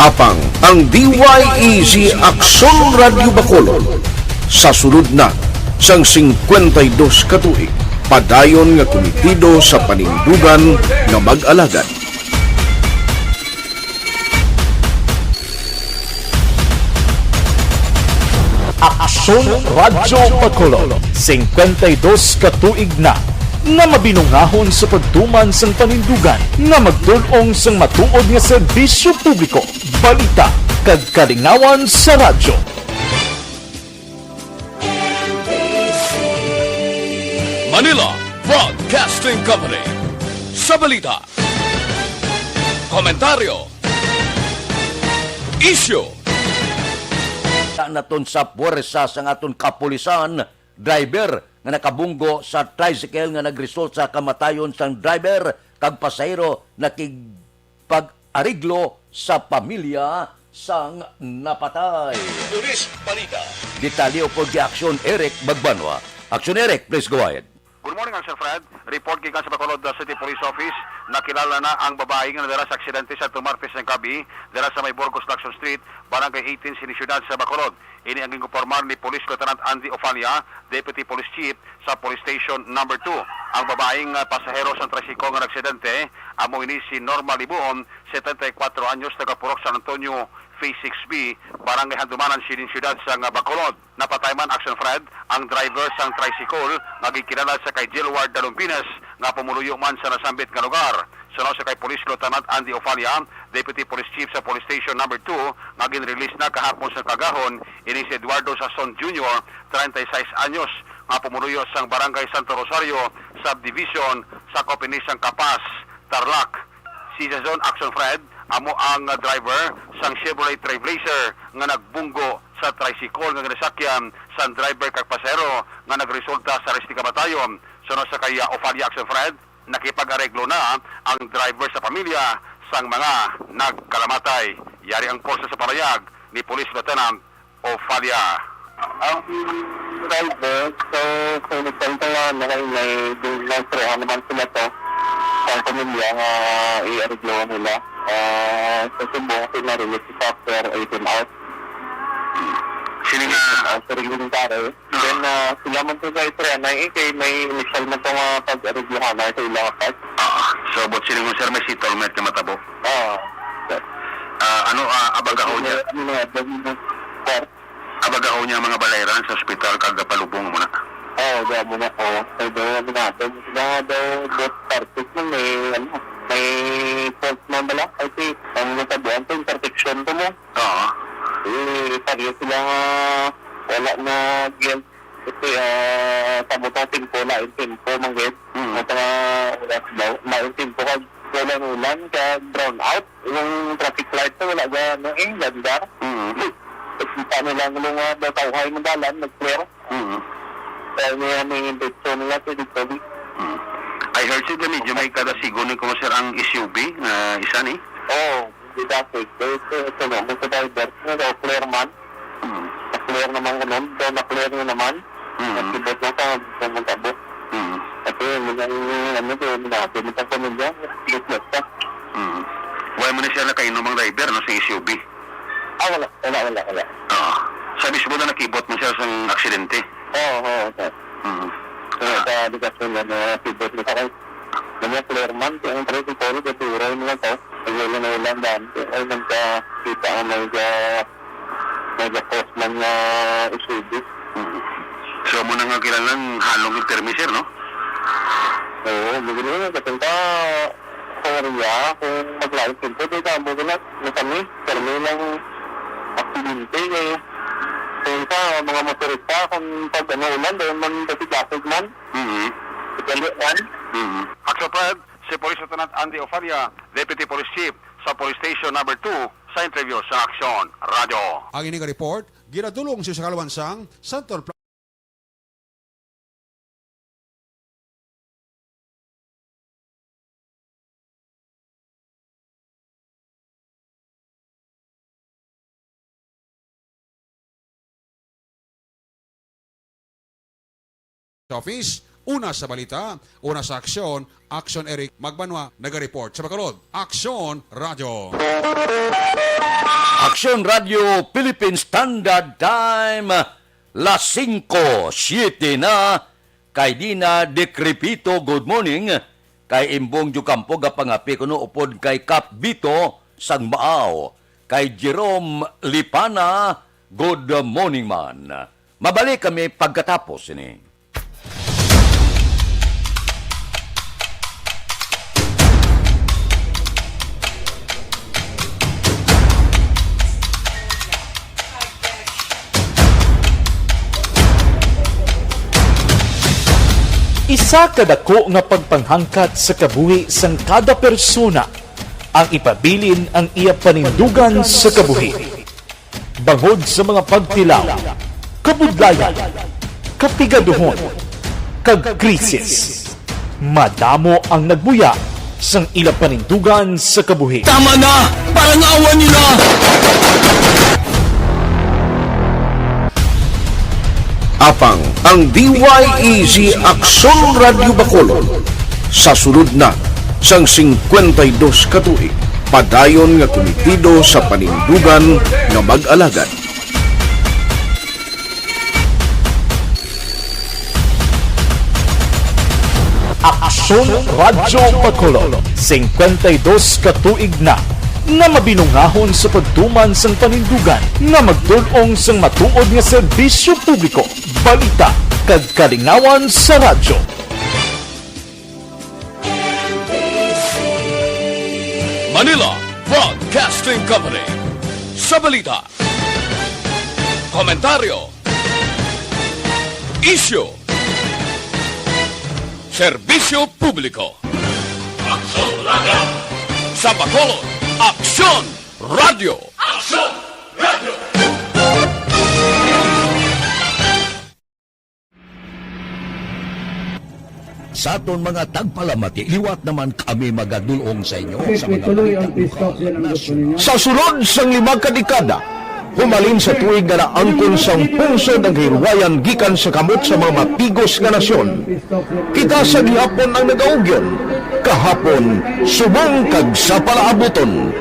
Apang ang D Y E G Aksyon Radyo Bacolod sa sulod na sang singkwenta y dos ka tuig, padayon nga kumitido sa panindugan nga mag-alagad. Aksyon Radyo Bacolod, singkwenta y dos ka tuig na nga mabinungahon sa pagtuman sang panindugan nga magtul-ong sang matuod nga serbisyo publiko, balita, kag kalingawan sa radyo. Manila Broadcasting Company. Sa balita, komentaryo, isyu. Sa naton sa puwersa sang aton kapulisan, driver nga nakabunggo sa tricycle nga nagresult sa kamatayon sang driver kag pasahero nakig pag-ariglo sa pamilya sang napatay. Pulis Balita. Detalye upod kay Aksyon Eric Bagbanwa. Aksyon Eric, please go ahead. Good morning, Aksyon Fred. Report gikan sa Bacolod City Police Office. Nakilala na ang babae nga nadala sa aksidente sa Martes nga gabi dira sa may Burgos, Lacson Street, Barangay eighteen, sini siyudad sa Bacolod. Ini ang ginkonpormar ni Police Lieutenant Andy Ofalia, Deputy Police Chief sa Police Station Number Two. Ang babaeng, ah, pasahero sang tricycle nga naaksidente, amo ini si Norma Libuon, setenta y kuwatro anyos, taga Purok San Antonio, Phase six B, Barangay Handumanan, sini siyudad sang Bacolod. Napatay man, Aksyon Fred, ang driver sang tricycle nga ginkilala sa kay Gilward Dalumpinas, nga pumuluyo man sa nasambit nga lugar. Suno sa kay Police Lieutenant Andy Ofalia, Deputy Police Chief sa Police Station Number Two, nga ginrelease na kahapon sa kagahon, ini si Eduardo Sason Junior, treinta y seis anyos, nga pumuluyo sang Barangay Santo Rosario Subdivision, sakop ini sang Capas, Tarlac. Si Sason, Aksyon Fred, amo ang driver sang Chevrolet Trailblazer nga nagbunggo sa tricycle nga ginasakyan sang driver kag pasahero nga nagresulta sa risky kamatayon. Suno sa kay Ofalia, Aksyon Fred, nakipag-areglo na ang driver sa pamilya sang mga nagkalamatay. Yari ang pulsa sa panayag ni Police Lieutenant Ofalia. Ang driver, so, sa initial ko nga, ano, kay may gin-, nagtruhan naman sila to. Sa pamilya nga i-areglo nila. Ah, sa subong, si Marilit, si Software, eighteen out. Sino nga? Out sa Ring Ring Pare. Then, ah, sila man to sa istorya na, eh, kay may initial man to nga pag-areglohan na sa ilang part. Ah, so, but sila mo, sir, may settlement nga matabo? Ah, sir. Ah, ano, ah, abagaho niya? Ano na, ano na, sir? Abagaho niya mga balayran sa ospital kag palubong mo na? Oo, di mo na, oo. Kay daw, ano na, daw, sila daw, both parties man, may, ano, may fault man bala. Kasi, ang natabuan to, yung protection to mo. Oo. Eh, pareho sila nga wala na guilt. Kasi, ah, sa butang tempo, lain tempo, man gid. Mm. Sa mga oras daw, lain tempo, kag ulan-ulan, kag brown out. Yung traffic light na wala ga, ano, eh, ganda. Mm. Kita nila ang mga daw tawhay ng dalan, nag-clear. Mm. Kaya niya may injection nila, pwede sabi. Mm. I heard sir, medyo may kadasigon ni kuno sir ang S U V nga isa ni. Oo, di dati. Kaya ito, ito na, may driver. Ano daw, clear man. Hmm. Na-clear naman ko nun. So, na-clear na naman. Hmm. At ibot na sa, sa Montalban. Hmm. At yun, yun ang, ano, yun, yun ang, yun ang pamilya. Business pa. Hmm. Wala mo na siya nakainom ang driver, no, sa S U V? Ah, wala. Wala, wala, wala. Oo. Sa mismo na nakibot mo siya sa aksidente? Oo, oo, sir. Hmm. Kaya Ah. sa bigas ko na, nakibot na sa akin. Kanya clear man, kaya ang traffic ko, rin, kasi uray mo lang to. Ay, wala na ulan daan. Ay, nagkakita ang may ga-, may ga-cross man nga S U V. Hmm. So, mo na nga kilalang halong yung termi, sir, no? Oo, bigyan mo na, katong ka, Korea, kung maglain tempo, di ka, mo na, na kami, termi lang aksidente, kay, kung sa mga motorista, kung pag, ano, ulan, dahil man, kasi traffic man, Mhm. Dali man. Mhm. Action five, si Police Lieutenant Andy Ofaria, Deputy Police Chief sa Police Station Number Two, sa interview sa Action Radio. Ang ini nga report ginadul-ong sa Kalawansang Central Pla- Office, una sa balita, una sa aksyon, Action Eric Magbanwa, nagareport sa Bacolod. Action Radio. Action Radio Philippine Standard Time, las singko, siyete na, kay Dina Decrepito, good morning. Kay Imbong Jucampo, gapangapi kuno upod kay Kap Bito sang Maaw, kay Jerome Lipana, good morning man. Mabalik kami pagkatapos sini. Isa ka dako nga pagpanghangkat sa kabuhi sang kada persona ang ipabilin ang iya panindugan sa kabuhi. Bangod sa mga pagtilaw, kabudlayan, kapigaduhon, kag krisis, madamo ang nagbuya sang ila panindugan sa kabuhi. Tama na! Parangawan niyo na! Apang ang D Y E G Aksyon Radyo Bacolod sa sulod na sang singkwenta y dos ka tuig, padayon nga kumitido sa panindugan nga mag-alagad. Aksyon Radyo Bacolod, singkwenta y dos ka tuig na nga mabinungahon sa pagtuman sang panindugan nga magdul-ong sang matuod nga serbisyo publiko, balita, kag kalingawan sa radyo. Manila Broadcasting Company. Sa balita, komentaryo, isyu, serbisyo publiko. Aksyon Radio. Sa Bacolod, Aksyon Radio. Aksyon Radio. Sa aton mga tagpalamati, liwat naman kami magadul-ong sa inyo sa mga balita lokal, nasyonal. Sa sulod sang lima ka dekada, humalin sa tuig nga naangkon sang pungsod ang kahilwayan gikan sa kamot sa mga mapigos nga nasyon. Kita sa gihapon ang nagaugyon, kahapon, subong kag sa palaabuton.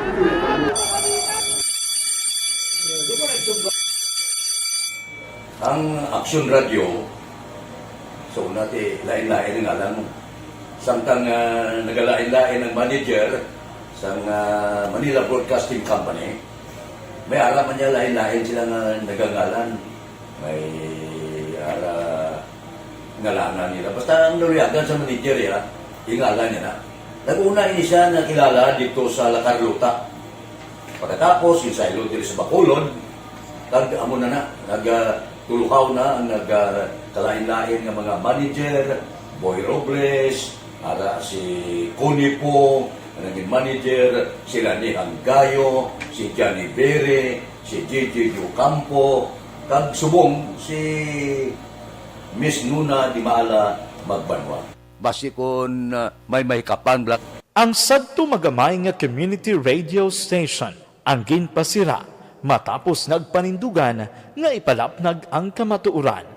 Ang Aksyon Radio, so, una ti, lain-lain ang ngalan mo. Samtang, ah, nagalain-lain ang manager sang, ah, Manila Broadcasting Company, may ara man niya lain-lain sila nga nagangalan. May ara ngalanan nila. Basta ang naluyagan sa manager, ya, ingalan niya na. Nag-una ini siya nakilala dito sa La Carlota. Pagkatapos, insaylo diri sa Bacolod, kag amo na na, nag, ah, tulukaw na ang nag, ah, kalain-lain nga mga manager, Boy Robles, ara si Connie Pong, ang naging manager, si Lani Hanggayo, si Johnny Bere, si J J Ocampo, kag subong si Miss Nuna Dimala Magbanwa. Basi kon, ah, may mahikapan, bla- Ang sadto magamay nga community radio station ang ginpasira matapos nagpanindugan nga ipalapnag ang kamatuoran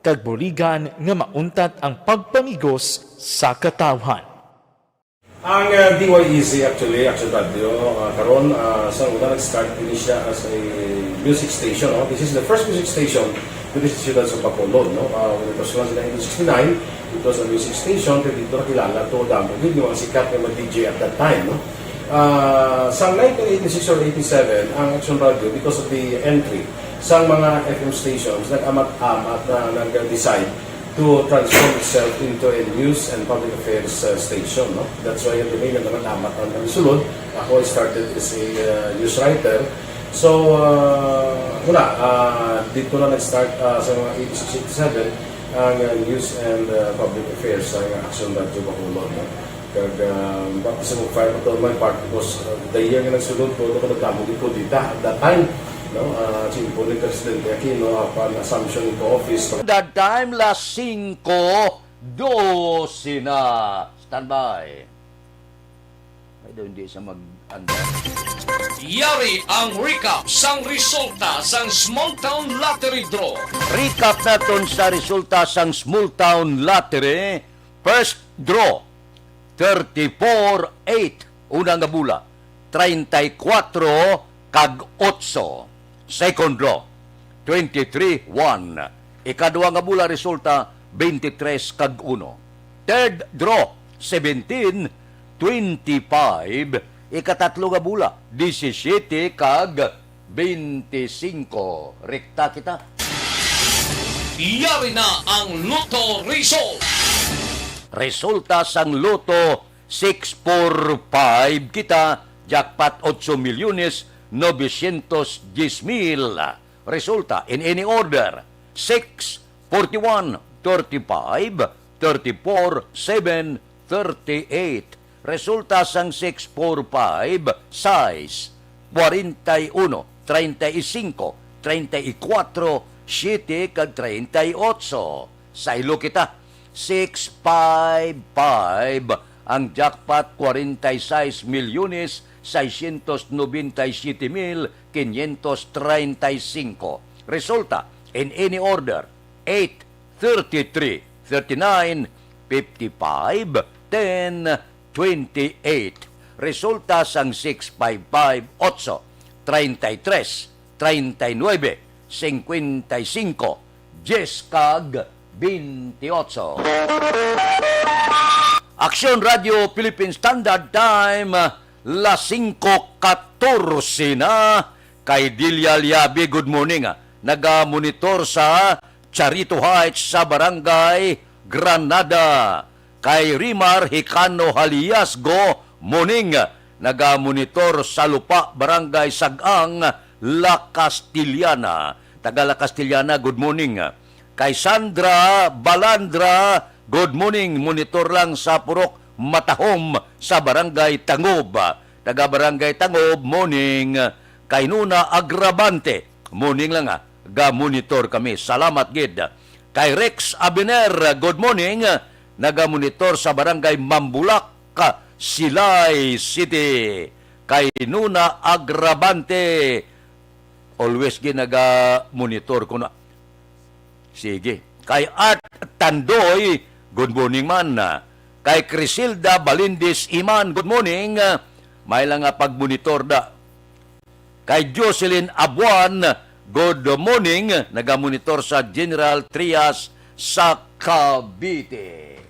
kag buligan nga mauntat ang pagpamigos sa katawhan. Ang, uh, D Y E C, actually, Action Radio, uh, karon, uh, sa una nag-start ini siya as a music station, no? This is the first music station diri sa siyudad sa Bacolod, no? Uh, when it was launched in nineteen sixty-nine, it was a music station, kay dito nakilala to damo gid yung mga sikat nga mga D J at that time, no? Uh, sa nineteen eighty-six or eighty-seven, ang Action Radio, because of the entry sa mga F M stations, nag-amat-amat na nag-decide to transform itself into a news and public affairs, uh, station, no? That's why the name naman Amat ang sulod. Ako, I started as a, uh, news writer. So, uh, wala, uh, dito na nag-start, uh, sa mga eighty-six, eighty-seven ang, uh, news and, uh, public affairs sa Action Radio Bacolod, no? Kag, ah, baptism of fire pa to my part because, ah, the year nga nagsulod ko, ako nagdamo gid ko dita at that time, no? Ah, si Impo ni Presidente Aquino, ah, pan assumption into office. That time, las singko dose na. Standby. Ay daw, hindi siya mag-andar. Yari ang recap sang resulta sang Small Town Lottery Draw. Recap naton sa resulta sang Small Town Lottery. First draw, thirty-four eight. Una nga bula, treinta y cuatro kag otso. Second draw, twenty-three one. Ikadua nga bula, resulta, twenty-three kag uno. Third draw, seventeen twenty-five. Ikatatlo nga bula, disisiyete kag twenty-singko. Rekta kita. Yari na ang Lotto result. Resulta sang Lotto six four five kita, jackpot otso milyones novecientos diez mil. Resulta in any order: six, forty-one, thirty-five, thirty-four, seven, thirty-eight. Resulta sang six four five, sais, kwarenta y uno, treinta y cinco, treinta y cuatro, siete, kag treinta y ocho. Saylo kita, six five five ang jackpot, kwarenta y sais milyones, seiscientos noventa y siete mil quinientos treinta y cinco. Resulta, in any order: eight, thirty-three, thirty-nine, fifty-five, ten, twenty-eight. Resulta sang six five five, otso, treinta y tres, treinta y nuebe, cincuenta y cinco, diez kag veintiocho. Aksyon Radio Philippine Standard Time, las singko katorse na. Kay Delia Liabe, good morning. Nagamonitor sa Charito Heights sa Barangay Granada. Kay Rimar Hicano Haliasgo, morning. Nagamonitor sa Lupa, Barangay Sag-ang, La Castellana. Taga La Castellana, good morning. Kay Sandra Balandra, good morning. Monitor lang sa Purok Matahom sa Barangay Tangob. Taga Barangay Tangob, morning. Kay Nuna Agravante, morning lang, ah. Ga-monitor kami. Salamat gid. Kay Rex Abiner, good morning. Naga-monitor sa Barangay Mambulak, Silay City. Kay Nuna Agravante, always gid naga-monitor kuno. Sige. Kay Art Tandoy, good morning man. Kay Crisilda Balindis Iman, good morning. May lang nga pagmonitor da. Kay Jocelyn Abuan, good morning. Nagamonitor sa General Trias sa Cavite.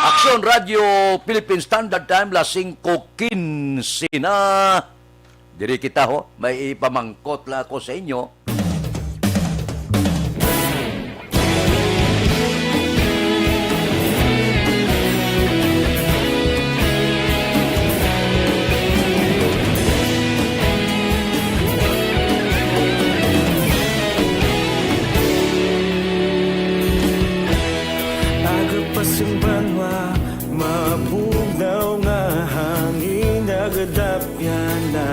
Aksyon Radio Philippine Standard Time, las singko kinse na. Diri kita, ho, may ipamangkot la ako sa inyo. Aga pa sing banwa, mabugnaw nga hangin nagadapyan na.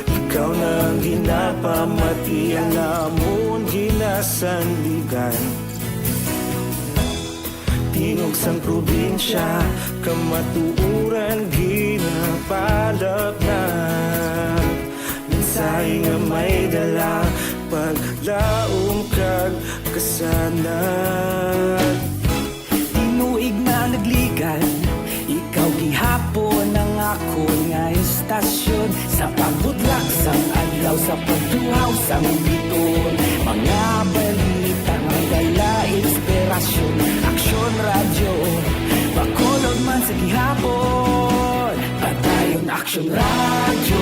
Ikaw na ang ginapamati, ang amon ginasandigan. Di Tingog sang probinsya, kamatuoran ginapalapnag. Mensahe nga may dala, paglaom kag kasanag. Tinuig na nagligan, ikaw gihapon ang akon nga istasyon. Sa pagbudlak sang adlaw, sa pagduhaw sang biton, mga balita may dala inspirasyon. Aksyon Radyo, Bacolod man sa gihapon. Padayon Aksyon Radyo,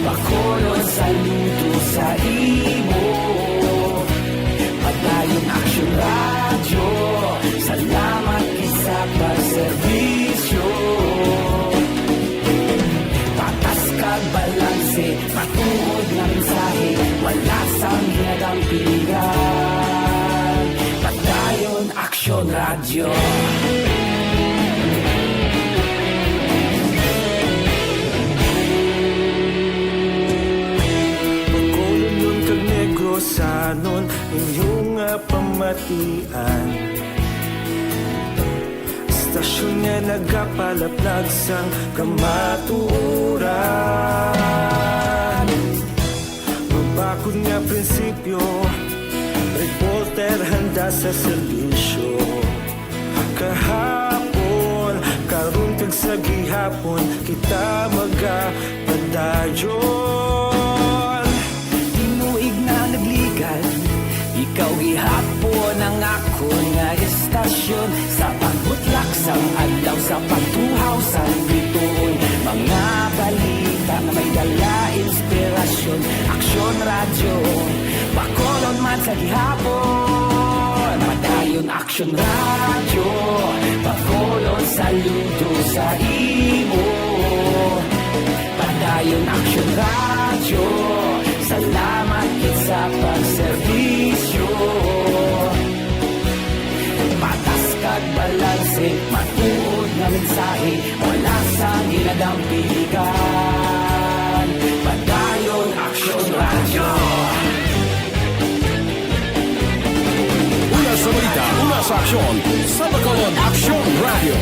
Bacolod, saludo sa imo. Padayon Aksyon Radyo, salamat gid sa pagserbisyo. Patas kag balanse, matuod nga mensahe, wala sang ginadampigan. Padayon Aksyon Radyo. Bacolodnon kag Negrosanon, inyo nga pamatian. Istasyon nga nagapalaplag sang kamatuoran. Mabakod nga prinsipyo, reporter handa sa serbisyo. Kahapon, karon kag sa gihapon, kita magapadayon. Tinuig na nagligan, ikaw gihapon ang akon nga istasyon. Sa pagbutlak sang adlaw, sa pagtuhaw sang bituon, mga balita nga may dala inspirasyon. Aksyon Radyo, Bacolod man sa gihapon. Padayon Aksyon Radyo, Bacolod, saludo sa imo. Padayon Aksyon Radyo, salamat gid sa pagserbisyo. Patas kag balanse, matuod nga mensahe, wala sang ginadampigan. Padayon Aksyon Radyo. Una sa balita, una sa aksyon, sa Bacolod Aksyon Radyo.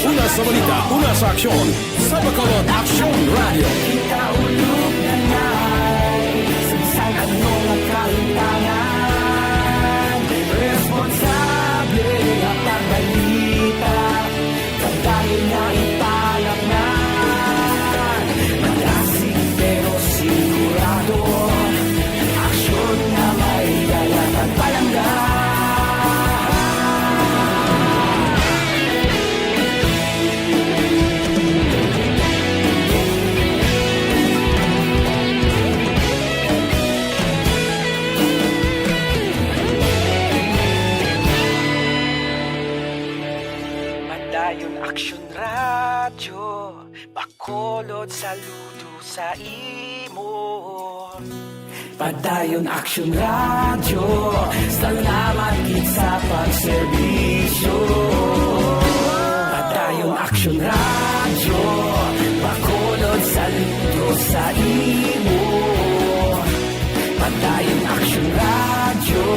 Una sa balita, una sa aksyon, sa Bacolod Aksyon Radyo. Kita ulog na nay, sa bisan ano nga kahimtangan, responsable nga pagbalita. Padayon nga ipalapngan, madasig pero sigurado. Aksyon nga may dala kag palangga. Padayon Aksyon Radyo, Bacolod, saludo sa imo. Padayon Aksyon Radyo, salamat gid sa pagserbisyo. Padayon Aksyon Radyo, Bacolod, saludo sa imo. Padayon Aksyon Radyo,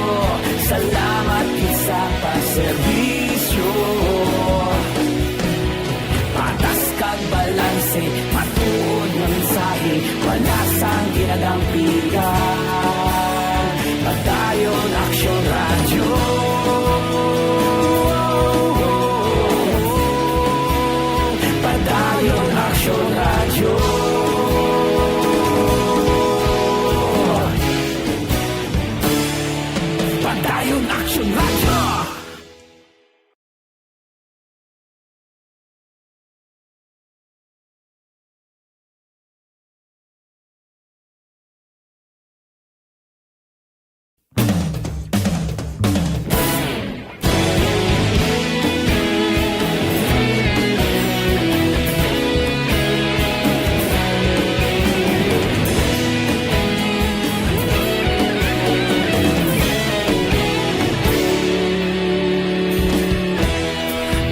salamat gid sa pagserbisyo. Patas kag balanse, matuod nga mensahe, wala sang ginadampigan. Padayon Aksyon Radyo. Padayon Aksyon Radyo. Padayon Aksyon Radyo.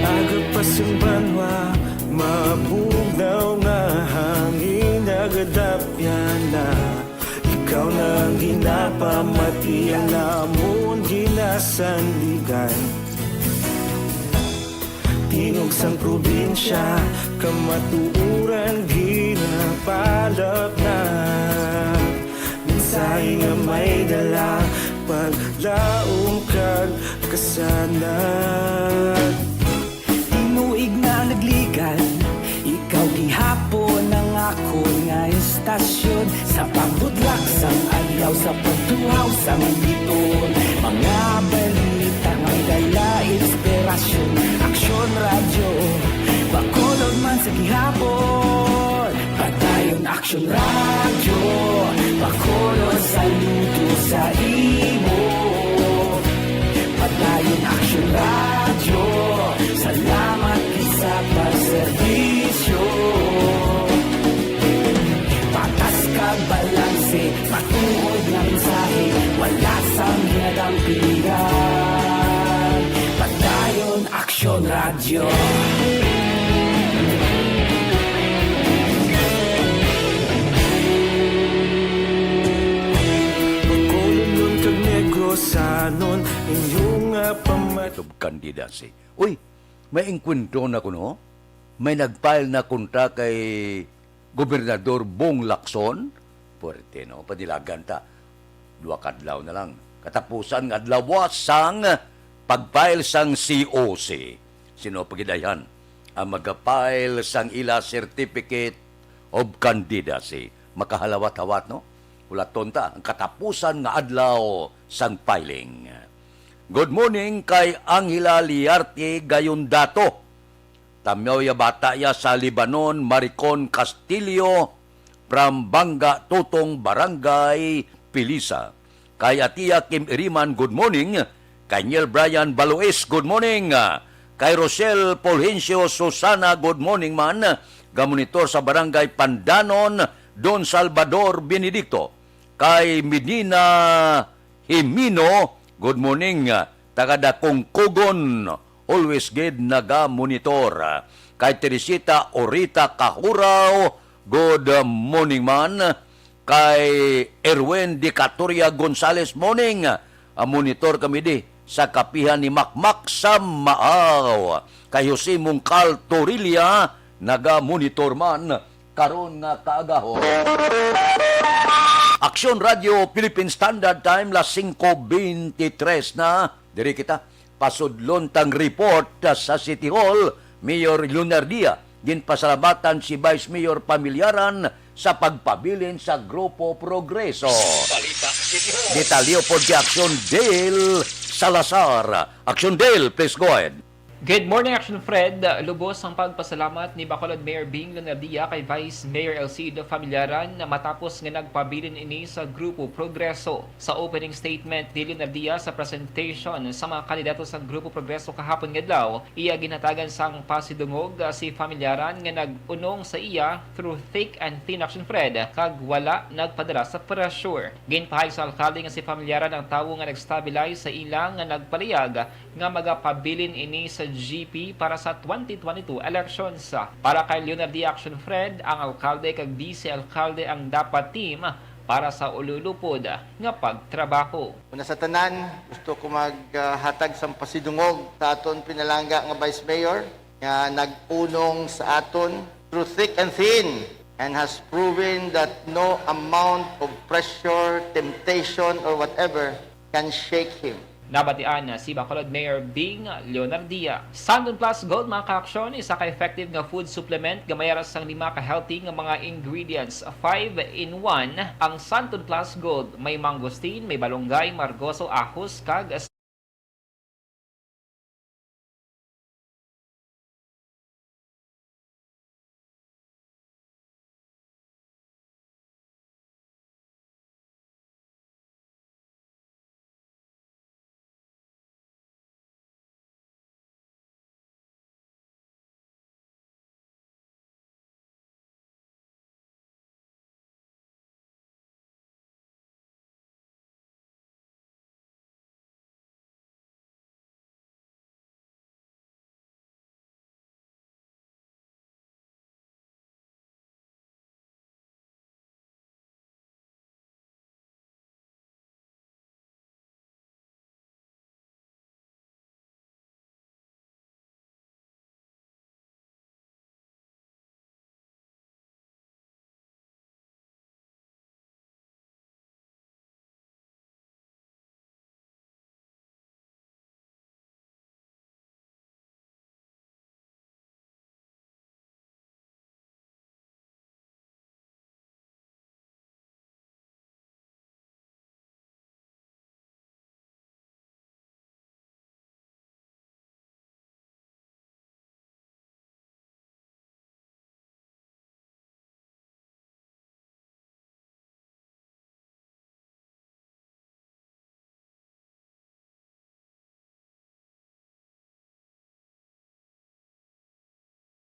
Aga pa sang banwa, mabugnaw nga hangin nagadapyan na. Ikaw na ang ginapamati, ang namon ginasandigan. Tingog sang probinsya, kamatuoran ginapalapnag. Mensahe nga may dala, paglaom kag kasanag. Tinuig na nagligan, ikaw gihapon ang akon nga istasyon. Sa pagbudlak sang adlaw, sa pagtuhaw sang liton, mga balita may dala inspirasyon. Aksyon Radyo, Bacolod man sa gihapon. Padayon Aksyon Radyo, Bacolod, saludo sa imo. Padayon Aksyon Radyo, salamat gid sa pagserbisyo. Patas kag balanse, matuod nga mensahe, wala sang ginadampigan. Padayon Aksyon Radyo. Bacolodnon kag Negrosanon, inyo nga pamat- Of candidacy. Uy, may engkwentro na kuno. May nag-file na kontra kay Gobernador Bong Lacson. Puwerte, no? Panilagan ta. Duha ka adlaw na lang. Katapusan nga adlaw sang pag-file sang C O C. Sino pa gid ayhan ang mag-file sang ila Certificate of Candidacy? Makahalawat-hawat, no? Hulaton ta ang katapusan nga adlaw sang filing. Good morning kay Angela Liarte Gayondato. Tamyaw ya bata ya sa Lebanon, Maricon Castillo, from Banga Tutong, Barangay Pilisa. Kay Atia Kim Iriman, good morning. Kay Neil Brian Balois, good morning. Kay Rochelle Fulgencio Susana, good morning man. Gamonitor sa Barangay Pandanon, Don Salvador Benedicto. Kay Medina Himino, good morning. Taga Dakong Kugon, always gid naga-monitor. Kay Teresita Orita Kahuraw, good morning man. Kay Erwin Dicatoria Gonzales, morning. Ah, monitor kami di sa kapihan ni Makmak sa Maaw. Kay Jose Mungkal Torilla, naga-monitor man karon nga kaagahon. Aksyon Radyo Philippine Standard Time, las singko beintitres na. Diri kita, pasudlon tang report sa City Hall, Mayor Leonardia. Ginpasalamatan si Vice Mayor Pamilyaran sa pagpabilin sa Grupo Progreso. Balita City Hall. Detalye pod kay Aksyon Dale Salazar. Aksyon Dale, please go ahead. Good morning, Action Fred. Lubos ang pagpasalamat ni Bacolod Mayor Bing Leonardia kay Vice Mayor Elcido Familiaran na matapos nga nagpabilin ini sa Grupo Progreso. Sa opening statement ni Leonardia sa presentation sa mga kandidato sa Grupo Progreso kahapon nga adlaw, iya ginhatagan sang pasidungog, ah, si Familiaran nga nag-unong sa iya through thick and thin, Action Fred, kag wala nagpadala sa pressure. Ginpahayag sa alkalde nga si Familiaran ang tawo nga nag-stabilize sa ila nga nagpalihag nga magapabilin ini sa G P para sa twenty twenty-two elections. Para kay Leonardia, Action Fred, ang alkalde kag vice-alkalde ang dapat team para sa ululupod nga pagtrabaho. Una sa tanan, gusto ko maghatag sang pasidungog sa aton pinalangga nga Vice Mayor nga nag-unong sa aton through thick and thin and has proven that no amount of pressure, temptation, or whatever can shake him. Nabatian si Bacolod Mayor Bing Leonardia. Santon Plus Gold, mga kaaksyon, isa ka effective nga food supplement nga may aras sang lima ka healthy nga mga ingredients. Five in one ang Santon Plus Gold. May mangosteen, may balunggay, margoso, ahos, kag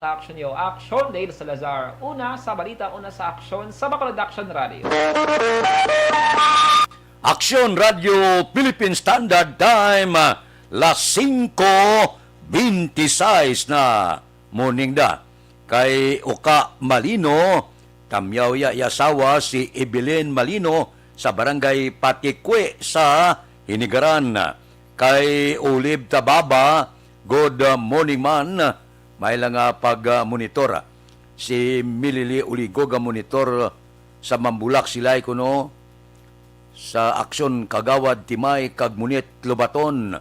Sa aksyon niyo, aksyon, Dale Salazar. Una sa balita, una sa aksyon, sa Bacolod Action Radio. Aksyon Radio Philippine Standard Time, las singko benti sais na. Morning da. Kay Uka Malino, tamyaw ya iya asawa si Evelyn Malino sa Barangay Patikwe sa Hinigaran. Kay Olive Tababa, good morning man. May lang nga pag-monitor. Si Milili Uligo ga monitor sa Mambulak Silay kuno sa aksyon Kagawad Timay kag Munit Lobaton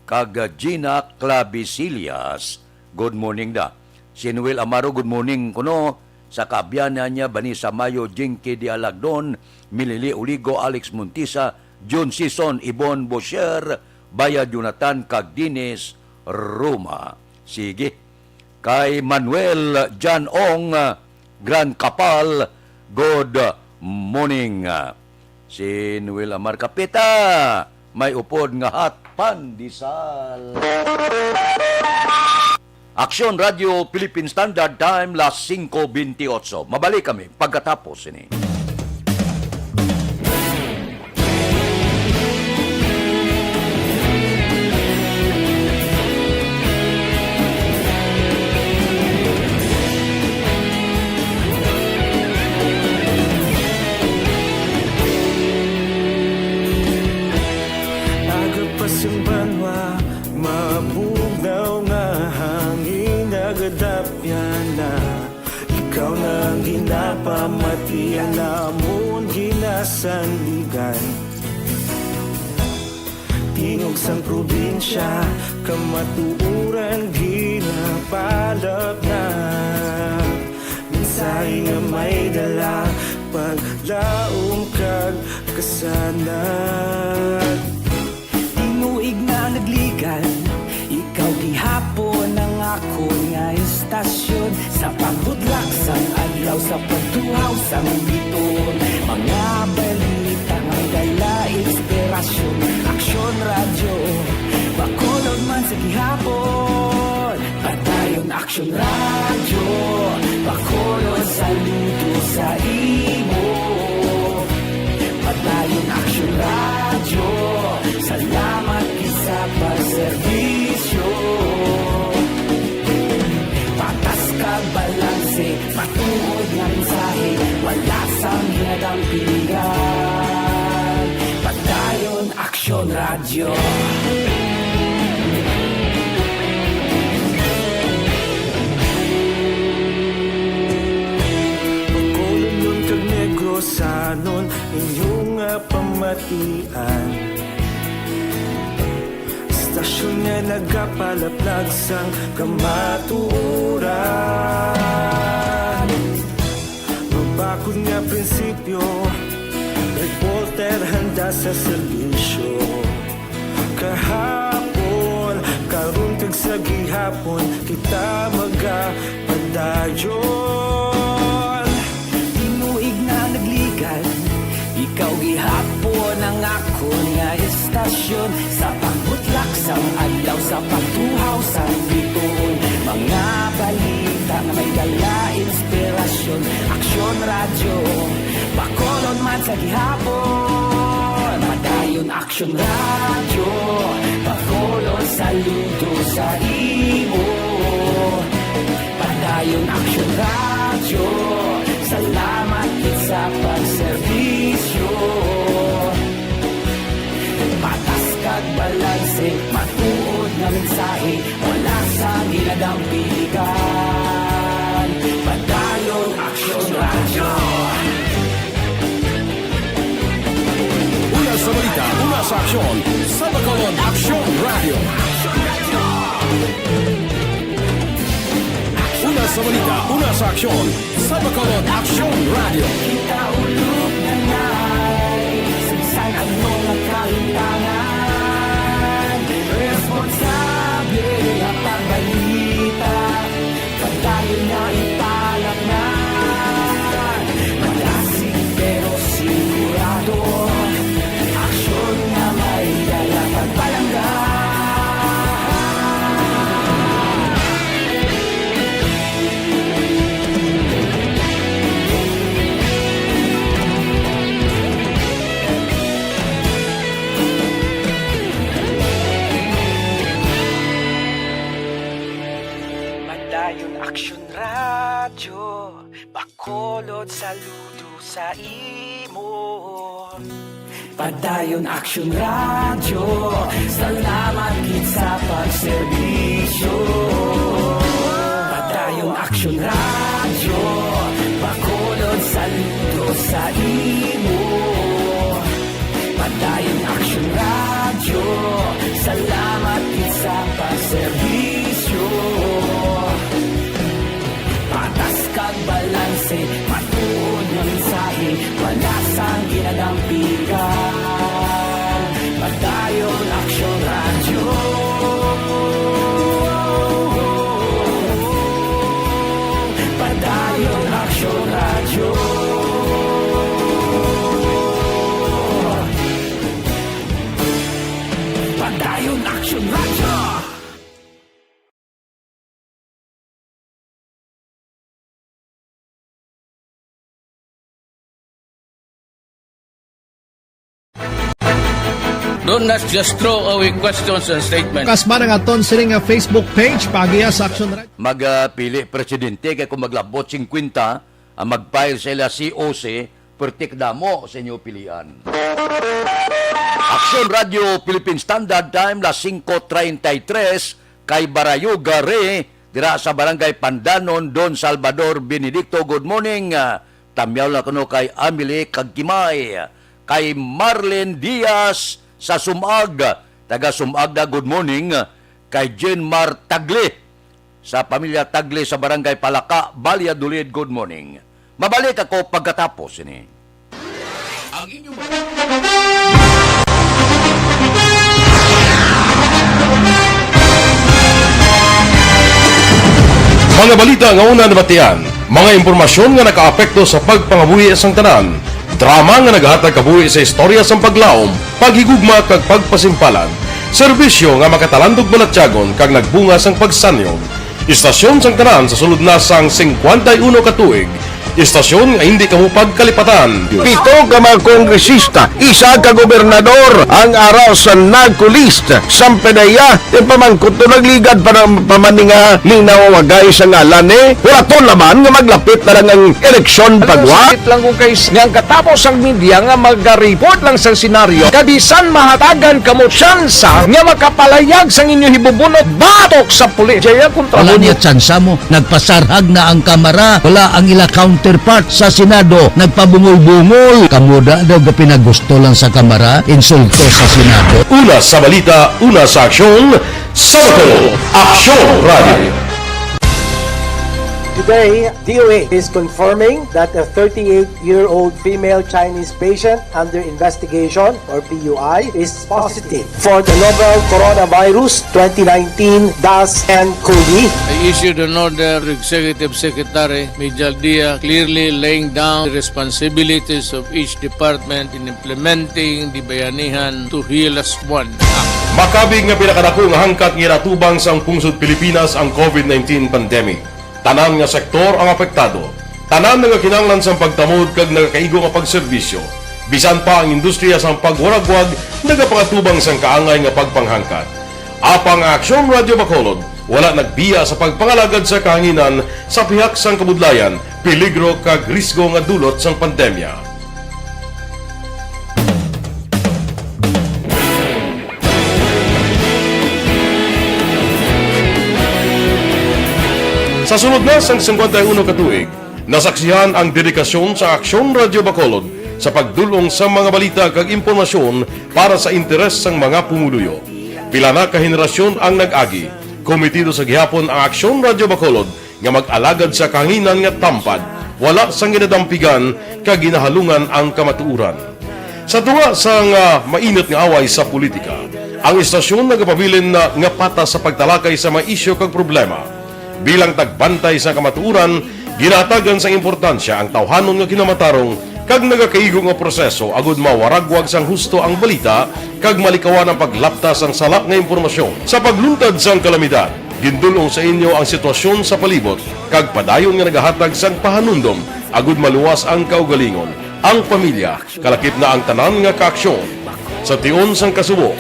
kag Gina Clavisillas. Good morning da. Si Noel Amaro, good morning kuno sa kaabyanan niya, Vanessa Mayo, Jinky Dialagdon, Milili Uligo, Alex Montisa, Jun Sison, Ibon Bosher, Baya Jonathan kag Dennis Roma. Sige. Kay Manuel Jan Ong, ah, Gran Kapal, good morning. Si Noel Amar Kapita, may upod nga hot pandesal. Aksyon Radio Philippine Standard Time, las singko benti otso. Mabalik kami pagkatapos sini. Aga pa sing banwa, mabugnaw nga hangin nagadapyan na. Ikaw na ang ginapamatian namon ginasandigan. Tingog sang probinsya, kamatuoran ginapalapnag. Mensahe nga may dala, paglaom kag kasanag. Tinuig na nagligan, ikaw gihapon ang akon nga istasyon. Sa pagbudlak sang adlaw, sa pagtuhaw sang bituon, mga balita nga dala inspirasyon. Aksyon Radyo, Bacolod man sa gihapon. Padayon Aksyon Radyo, Bacolod, saludo sa imo. Padayon Aksyon Radyo, salamat gid sa pagserbisyo. Patas kag balanse, matuod nga mensahe, wala sang ginadampigan. Padayon Aksyon Radyo. Bacolodnon kag Negrosanon, inyo nga pamatian. Istasyon nga nagapalaplag sang kamatuoran. Mabakod nga prinsipyo, reporter handa sa serbisyo. Kahapon, karon kag sa gihapon, kita magapadayon. Tinuig na nagligan, ikaw gihapon ang akon nga istasyon. Sa pagbutlak sang adlaw, sa pagtuhaw sang bituon, mga balita nga may dala inspirasyon. Aksyon Radyo, Bacolod man sa gihapon. Padayon Aksyon Radyo, Bacolod, saludo sa imo. Padayon Aksyon Radyo, salamat gid sa pagserbisyo. Patas kag balanse, matuod nga mensahe, wala sa ginadampigan. Padayon Aksyon Radyo. Una sa balita, una sa aksyon, sa Bacolod Aksyon Radyo. Una sa balita, una sa aksyon, sa Bacolod Aksyon Radyo. Kita ulog na na'y sa bisan ano nga kahimtangan, responsable nga pagbalita. Padayon nga ipalapngan, madasig pero sigurado, aksyon nga may dala pagpalangga. Bacolod, saludo sa imo. Padayon Aksyon Radyo, salamat gid sa pagserbisyo. Padayon Aksyon Radyo, Bacolod, saludo sa imo. Padayon Aksyon Radyo, salamat gid sa pagserbisyo. Patas kag balanse, matuod nga mensahe, wala sang ginadampigan. Padayon Aksyon Radyo. Padayon Aksyon Radyo. Padayon Aksyon Radyo. Do not just throw away questions and statements. Kasma nga aton sini nga Facebook page, paagiha sa Aksyon Radyo. Magpili presidente, kay kung maglabot fifty, ang mag-file sa ila C O C, pertik damo sa inyo pilian. Aksyon Radyo Philippine Standard Time, las singko treinta y tres, kay Barayuga Re, dira sa Barangay Pandanon, Don Salvador Benedicto. Good morning. Ah, tamyaw lang kuno kay Amelie Kagkimay, kay Marlene Diaz sa Sumag, taga Sumag na, good morning. Kay Jenmar Tagle, sa pamilya Tagle sa Barangay Palaka, Valladolid, good morning. Mabalik ako pagkatapos ini. Ang inyong mga balita nga una nabatian, mga impormasyon nga nakaapekto sa pagpangabuhi sang tanan, drama nga nagahatag kabuhi sa istorya sang paglaom, paghigugma kag pagpasimpalan, serbisyo nga makatalandog balatyagon kag nagbunga sang pagsanyog. Istasyon sang tanan sa sulod na sang singkwenta y uno ka tuig. Istasyon nga hindi kamo pagkalipatan. Pito ka mga kongresista, isa ka gobernador ang ara sa NAGCOLEST. Sampe na iya, ipamangkot to, nagligad pa ng pamaninga, minaw wagay sa ngalan ni. Wala to naman nga maglapit na lang ang eleksyon pagwa. Sakit lang kung kay nga ang katapos ang media nga magaripot lang sa senaryo, kabisan mahatagan kamo tsansa nga makapalayag sang inyo hibubunot batok sa pulis. Jaya kontra. Wala mo niya tsansa mo. Nagpasarhag na ang Kamara. Wala ang ila counterpart sa Senado. Nagpabungol-bungol. Kamo da daw gapinagusto lang sa Kamara, insulto sa Senado. Una sa balita, una sa aksyon, sa Bacolod, Aksyon Radio. Today, D O A is confirming that a thirty-eight-year-old female Chinese patient under investigation, or P U I, is positive for the novel coronavirus twenty nineteen dash N cov. I issued an order to Executive Secretary Mijal Dia, clearly laying down the responsibilities of each department in implementing the Bayanihan to Heal As One Act. Makabig nga pinakadako nga hangkat nga ginatubang sang pungsod Pilipinas ang COVID nineteen pandemic. Tanan nga sektor ang apektado. Tanan nagakinahanglan sang pagtamod kag nagakaigo nga pagserbisyo. Bisan pa ang industriya sang pagwaragwag nagapangatubang sang kaangay nga pagpanghangkat. Apang ang Aksyon Radyo Bacolod wala nagbiya sa pagpangalagad sa kahanginan sa pihak sang kabudlayan, peligro kag risgo nga dulot sang pandemya. Sa sulod na sang singkwenta y uno ka tuig, nasaksihan ang dedikasyon sa Aksyon Radyo Bacolod sa pagdul-ong sa mga balita kag impormasyon para sa interes sang mga pumuluyo. Pila na ka henerasyon ang nag-agi, kometido sa gihapon ang Aksyon Radyo Bacolod nga mag-alagad sa kahanginan nga tampad, wala sang ginadampigan kag ginahalungan ang kamatuoran. Sa tunga sang, ah, mainit nga away sa politika, ang istasyon nagapabilin na nga patas sa pagtalakay sa mga isyu kag problema. Bilang tagbantay sa kamatuoran, ginahatagan sang importansya ang tawhanon nga kinamatarong kag nagakaigo nga proseso agud mawaragwag sang husto ang balita kag malikawan ang paglapta sang sala nga impormasyon. Sa pagluntad sang kalamidad, gindul-ong sa inyo ang sitwasyon sa palibot kag padayon nga nagahatag sang pahanumdom agud maluwas ang kaugalingon, ang pamilya, kalakip na ang tanan nga kaaksyon. Sa tion sang kasubo,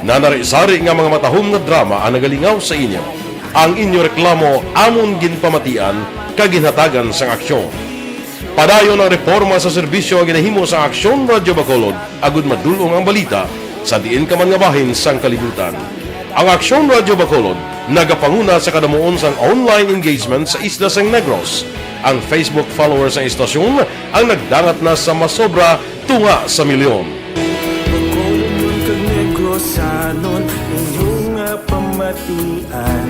nanari-sari nga mga matahom nga drama ang nagalingaw sa inyo. Ang inyo reklamo amon ginpamatian kag ginhatagan sang aksyon. Padayon ang reporma sa serbisyo nga ginahimo sa Aksyon Radyo Bacolod, agud madul-ong ang balita sa diin ka man nga bahin sang kalibutan. Ang Aksyon Radyo Bacolod nagapanguna sa kadamuon sang online engagement sa isla sang Negros. Ang Facebook followers sang istasyon ang nagdangat na sa masobra tunga sa milyon. Bacolodnon kag Negrosanon, inyo nga pamatian.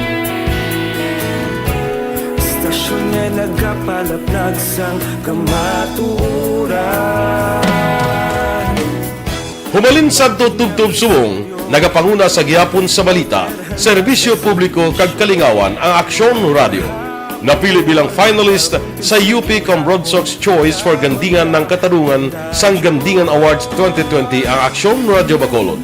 Istasyon nga nagapalaplag sang kamatuoran. Humalin sadto tubtob subong, nagapanguna sa gihapon sa balita, serbisyo publiko kag kalingawan ang Aksyon Radyo. Napili bilang finalist sa U P Cambrodsoc's Choice for Gandingan ng Katarungan sang Gandingan Awards twenty twenty ang Aksyon Radyo Bacolod.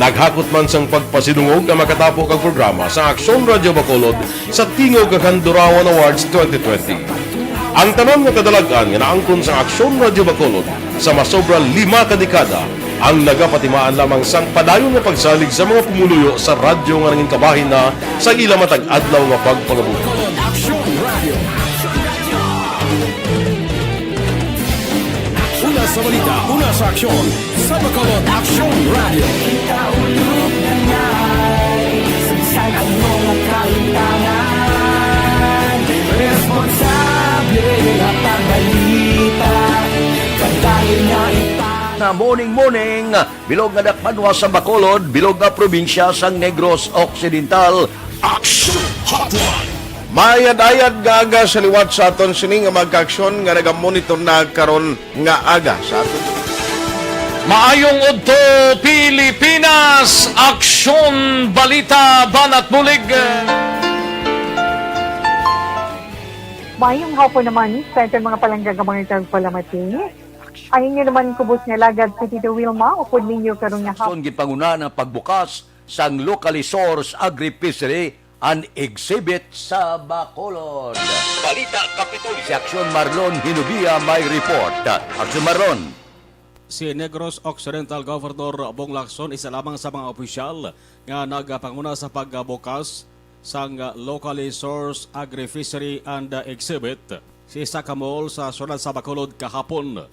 Naghakot man sang pagpasidungog ang makatapo kag programa sa Aksyon Radyo Bacolod sa Tingog kag Handurawan Awards twenty twenty. Ang tanan nga kadalag-an nga naangkon sang Aksyon Radyo Bacolod sa masobra lima ka dekada ang nagapatimaan lamang sang padayon nga pagsalig sa mga pumuluyo sa radyo nga nangin kabahin na sa ila matag adlaw nga pagpangabuhi. Aksyon Radio. Una sa balita, una sa aksyon, sa Bacolod Aksyon Radio. Kita ulog na ngay, sagsag ang mga kaintanan. Responsable nga pagbalita, pagdayon nga ipa- Na morning, morning, bilog nga dakbanwa sa Bacolod, bilog nga probinsya sang Negros Occidental. Aksyon Hotline. Mayad-ayad nga aga sa liwat sa aton sini nga mga kaaksyon nga nagamonitor na karon nga aga sa aton. Maayong udto, Pilipinas! Aksyon, balita, banat bulig. Maayong hapon naman sa aton mga palangga nga mga tagpalamati. Ang inyo naman kubos nga alagad si Tito Wilma, upod ninyo karon nga hapon. Aksyon, ginpangunahan ang pagbukas sang locally sourced agri-fishery and exhibit sa Bacolod. Balita Kapitolyo. Si Aksyon Marlon Hinubia may report. Aksyon Marlon. Si Negros Occidental Governor Bong Lacson isa lamang sa mga opisyal nga nagapanguna sa pagbukas sang locally sourced agri-fishery and exhibit sa isa ka mall sa siyudad sa Bacolod kahapon.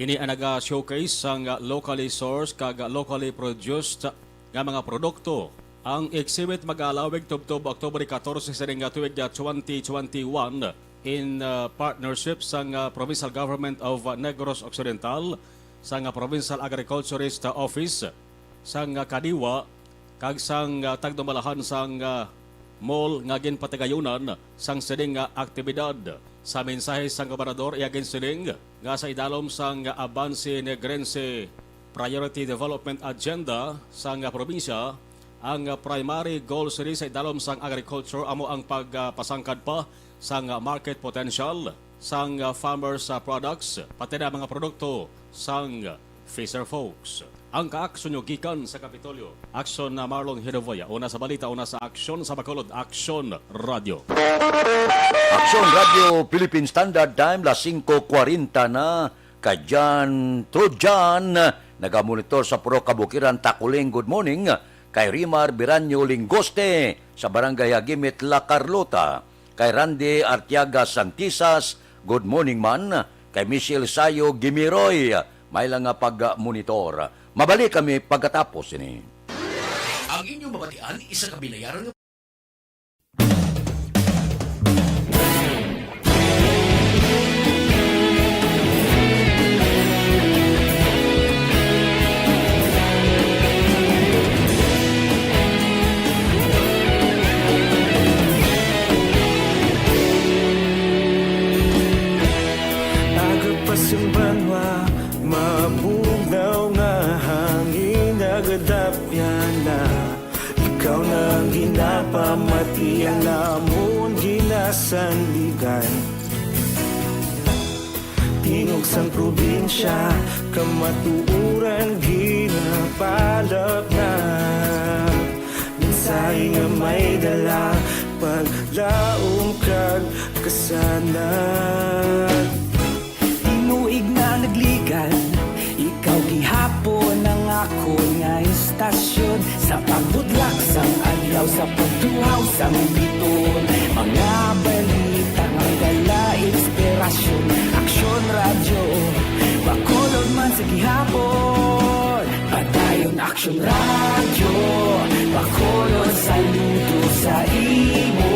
Ini ang naga-showcase sang locally sourced kag locally produced nga mga produkto. Ang exhibit mag-aalawig tubtob October catorce sining tuig twenty twenty-one in, uh, partnership sang, uh, Provincial Government of, uh, Negros Occidental, sang, uh, Provincial Agriculturist, uh, Office, sang, uh, Kadiwa, kag sang, uh, tagdumalahan sang, uh, mall nga ginpatigayunan sang sining nga aktibidad. Sa mensahe sang gobernador, iya ginsiling nga sa idalom sang Avance Negrense Priority Development Agenda sang probinsya, ang primary goal sini sa idalom sang agriculture amo ang pagpasangkad pa sang market potential sang farmers products, pati na mga produkto sang fisher folks. Ang kaaksyon nyo gikan sa Kapitolyo. Aksyon na Marlon Hidovoya. Una sa balita, una sa aksyon sa Bacolod. Aksyon Radio. Aksyon Radio Philippine Standard Time, las singko kwarenta na. Kay John Trojan, nagamonitor sa Purok Kabukiran, Taculing, good morning. Kay Rimar Biranyo Lingoste sa Barangay Hagimit, La Carlota. Kay Randy Artiaga Santisas, good morning man. Kay Michelle Sayo Gimiroy, may lang nga pag-monitor. Mabalik kami pagkatapos ini. Ang inyong mabatian, isa ka binayaran nga Aga pa sing banwa, mabugnaw nga hangin nagadapyan na. Ikaw na ang ginapamatian namon ginasandigan. Tingog sang probinsya, kamatuoran ginapalapnag. Mensahe nga may dala, paglaom kag kasanag. Tinuig na nagligan, ikaw gihapon ang akon nga istasyon. Sa pagbudlak sang adlaw, sa pagtuhaw sang biton, mga balita nga dala inspirasyon. Aksyon Aksyon Radyo, Bacolod, saludo sa imo.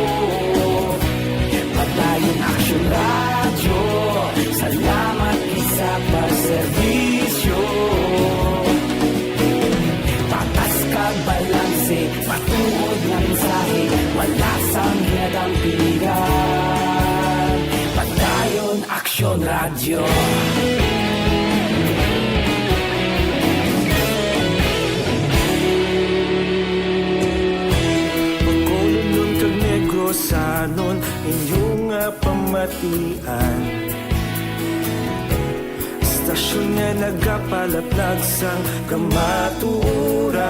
Padayon Aksyon Radyo, salamat gid sa pagserbisyo. Patas kag balanse, matuod nga mensahe, wala sang ginadampigan. Padayon Aksyon Radyo. Bacolodnon kag Negrosanon, inyo nga pamatian. Estasyon nga nagapalaplag sang kamatuoran.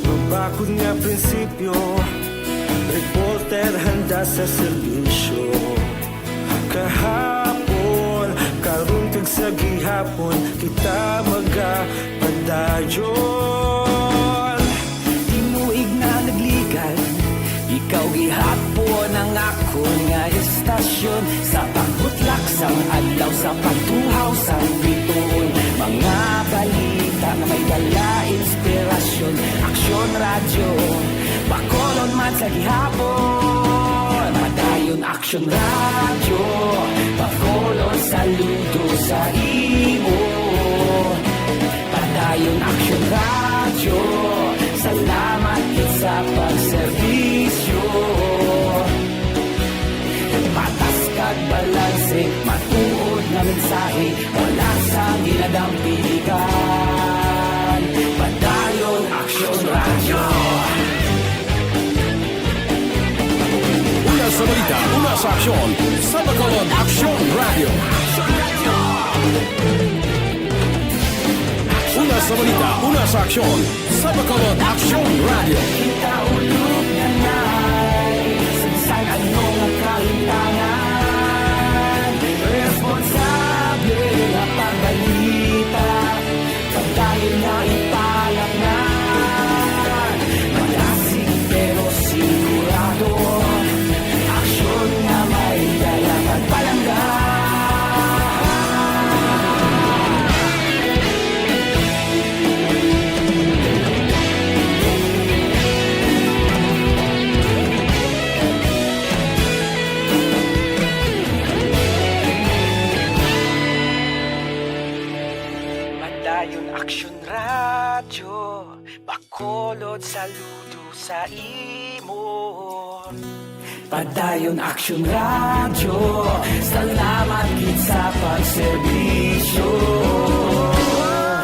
Mabakod nga prinsipyo, reporter handa sa serbisyo. Kahapon, karon kag sa gihapon, kita magapadayon. Tinuig na nagligad, ikaw gihapon ang akon nga estasyon. Sa pagbutlak sang adlaw, sa pagtuhaw sang bituon, mga balita nga may dala inspirasyon. Aksyon Radyo, Bacolod man sa gihapon. Padayon Aksyon Radyo, Bacolod, saludo sa imo. Padayon Aksyon Radyo, salamat gid sa pagserbisyo. Patas kag balanse, matuod nga mensahe, wala sang ginadampigan. Padayon Aksyon Radyo. Una sa balita, una sa aksyon, sa Bacolod Aksyon Radyo. Una sa balita, una sa aksyon, sa Bacolod Aksyon Radyo. Kita ulog na nai, sa bisan ano nga kahintangan, responsable nga pagbalita, padayon nga ipalatnan. Malasig pero sigurado, aksyon nga may dala kag palangga. Padayon Aksyon Radyo, Bacolod, saludo sa imo. Padayon Aksyon Radyo, salamat gid sa pagserbisyo.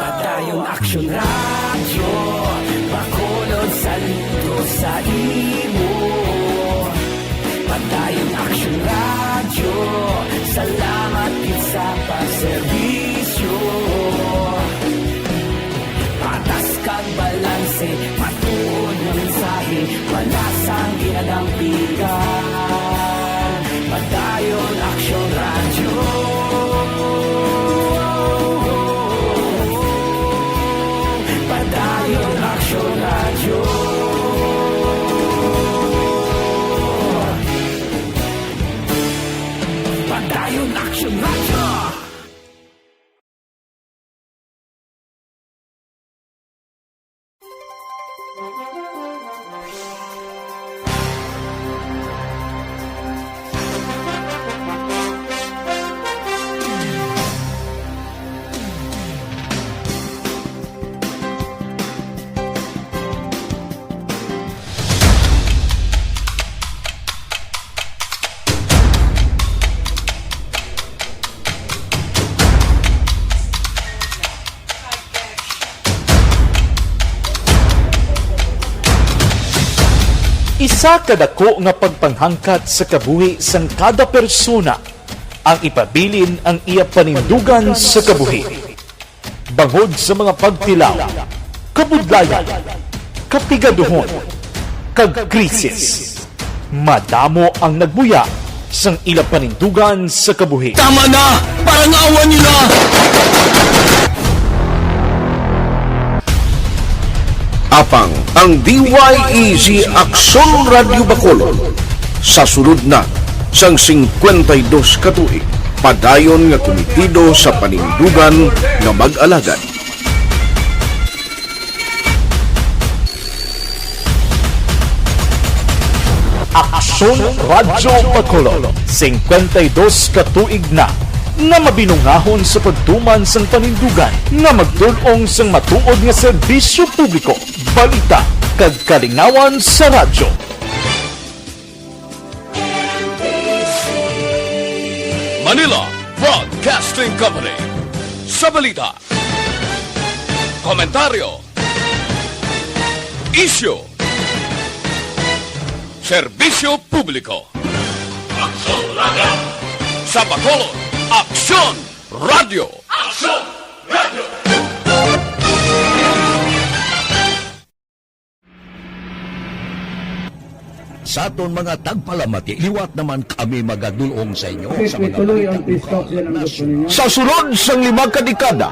Padayon Aksyon Radyo, Bacolod, saludo sa imo. Padayon Aksyon Radyo, salamat gid sa pagserbisyo. Patas kag balanse, matuod nga mensahe, wala sang ginadampigan. Padayon Aksyon Radyo. Padayon Aksyon Radyo. Padayon Aksyon Radyo. Isa ka dako nga pagpanghangkat sa kabuhi sang kada persona ang ipabilin ang iya panindugan sa kabuhi. Bangod sa mga pagtilaw, kabudlayan, kapigaduhon, kag krisis, madamo ang nagbuya sang ila panindugan sa kabuhi. Tama na! Parangawan niyo na! Apang ang D Y E G Aksyon Radyo Bacolod sa sulod na sang singkwenta y dos ka tuig, padayon nga kumitido sa panindugan nga mag-alagad. Radyo Bacolod, singkwenta y dos ka tuig na nga mabinungahon sa pagtuman sang panindugan nga magtul-ong sang matuod nga serbisyo publiko, balita, kag kalingawan sa radyo. Manila Broadcasting Company. Sa balita, komentaryo, isyu, serbisyo publiko. Aksyon Radio! Sa Bacolod, Aksyon Radio! Aksyon Radio! Sa aton mga tagpalamati, liwat naman kami magadulong sa inyo sa mga balita lokal, nasyonal. Sa sulod sang lima ka dekada,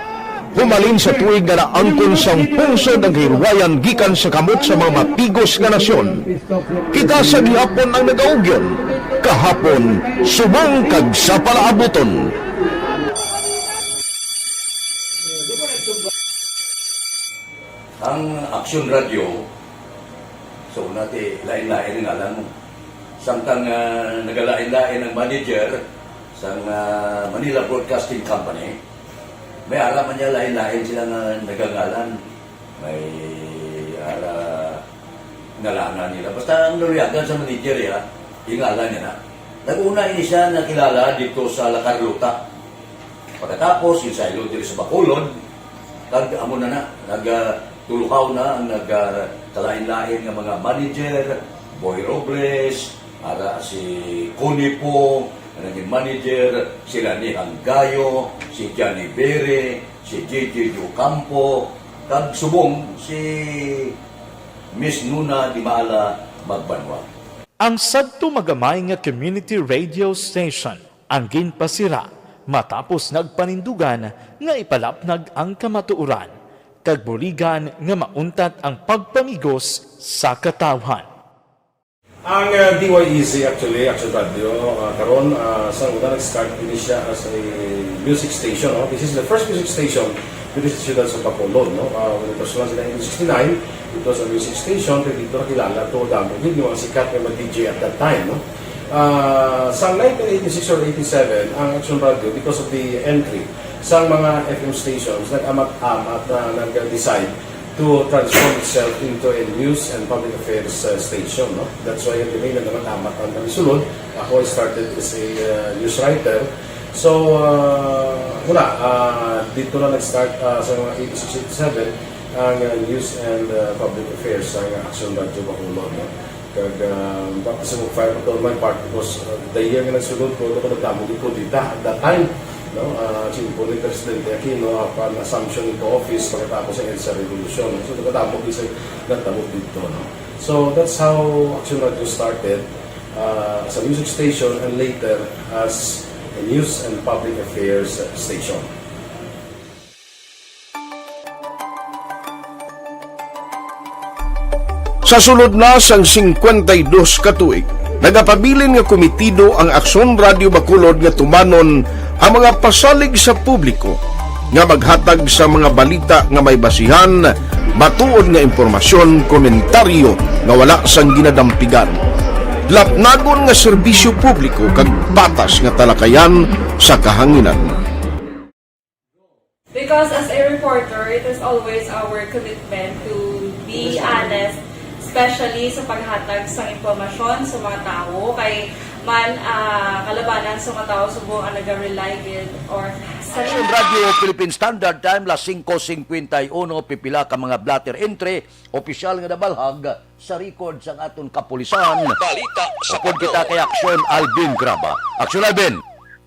humalin sa tuig nga naangkon sang pungsod ang kahilwayan gikan sa kamot sa mga matigos nga nasyon. Kita sa gihapon ang nagaugyon, kahapon, subong kag sa palaabuton. Ang Aksyon Radio, so, nati, lain-lain ang ngalan mo. Samtang, ah, nagalain-lain ang manager sang, ah, Manila Broadcasting Company, may ara man niya lain-lain sila nga nagangalan. May ara ngalanan nila. Basta ang naluyagan sa manager, ya, yung ngalan niya na. Nag-una ini siya nakilala dito sa La Carlota. Pagkatapos, yung saylo diri sa Bacolod, kag amo na na, nag, ah, tulukaw na ang nag, ah, kalain-lain nga mga manager, Boy Robles, ara si Connie Pong, nga naging manager, sila ni Hanggayo, si Johnny Bere, si J J Ocampo, kag subong si Miss Nuna Dimala Magbanwa. Ang sadto magamay nga community radio station ang ginpasira matapos nagpanindugan nga ipalapnag ang kamatuoran kag buligan nga mauntat ang pagpamigos sa katawhan. Ang, ah, D Y E C, actually, Action Radio, ah, karon, ah, sa una nag-start ini siya as a music station, no? This is the first music station diri sa siyudad sa Bacolod, no? Ah, when it was launched in nineteen sixty-nine, it was a music station, kay dito nakilala to, damo gid yung mga sikat nga mga D J at that time, no? Ah, sa nineteen eighty-six or eighty-seven, ang Action Radio, because of the entry sa mga F M stations, nag-amat-amat na nag-decide to transform itself into a news and public affairs, uh, station, no? That's why the main naman amat ang kami sulod. Ako, I started as a, uh, news writer. So, uh, wala, uh, dito na nag-start, uh, sa mga eighty-six, eighty-seven ang, uh, news and, uh, public affairs sa Action Radio Bacolod, no? Kag, ah, baka sa mag-fire pa to my part because, ah, the year nga nagsunod ko, ako nagdamo gid ko dita at that time, no? Ah, siyempre ni Presidente Aquino, upon assumption into office, pagkatapos ang EDSA Revolution. So, nagdamo gid sa nagdamo dito, no? So, that's how Action Radio started, ah, as a music station and later as a news and public affairs station. Sa sulod na sang singkwenta y dos ka tuig, nagapabilin nga komitido ang Aksyon Radio Bacolod nga tumanon ang mga pasalig sa publiko nga maghatag sa mga balita nga may basihan, matuod nga impormasyon, komentaryo nga wala sang ginadampigan, lapnagon nga serbisyo publiko kag patas nga talakayan sa kahanginan. Because as a reporter, it is always our commitment to be honest, especially sa paghatag sa impormasyon sa mga tawo. Kay man, ah, kalabanan sa mga tawo subong ang naga-rely gid or sa Action Radio Philippine Standard Time, las singko singkwenta y uno, pipila ka mga blotter entry, opisyal nga nabalhag sa record sang aton kapulisan. Balita sa Upod kita Bacolod. Kay Aksyon Alvin Graba. Aksyon Alvin!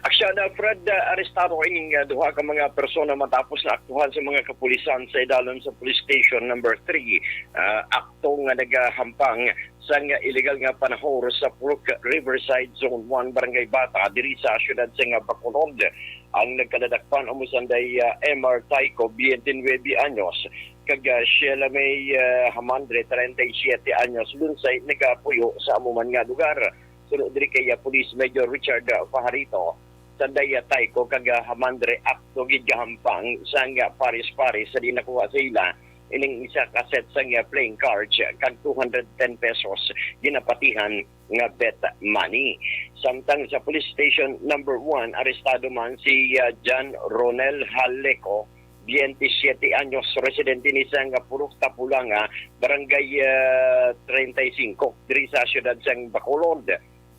Aksyon, uh, Fred, uh, arestado ining, uh, duha ka mga persona matapos na aktuhan sa mga kapulisan sa idalom sa Police Station Number Three, uh, akto nga nagahampang sang illegal nga panahor sa Purok Riverside Zone One, Barangay Bata, diri sa siyudad sa nga Bacolod. Ang nagkaladakpan amo sanday, uh, M R Taico, twenty-nine anyos, kag, uh, Sheila May, uh, Hamandre, treinta y siete anyos, lunsay nagapuyo sa amo man nga lugar. Suno diri kay, ah, Police Major Richard, ah, Pajarito, sanday, ah, Taico kag, ah, Hamandre akto gid gahampang sang, ah, pares-pares sa diin nakuha sa ila ining isa ka set sang, ah, playing cards, kag two hundred ten pesos ginapatihan nga bet money. Samtang sa Police Station Number One, arestado man si, ah, John Ronel Haleco, veintisiete anyos, residente ni sang Purok Tapulanga, Barangay, ah, treinta y cinco, diri sa siyudad sang Bacolod.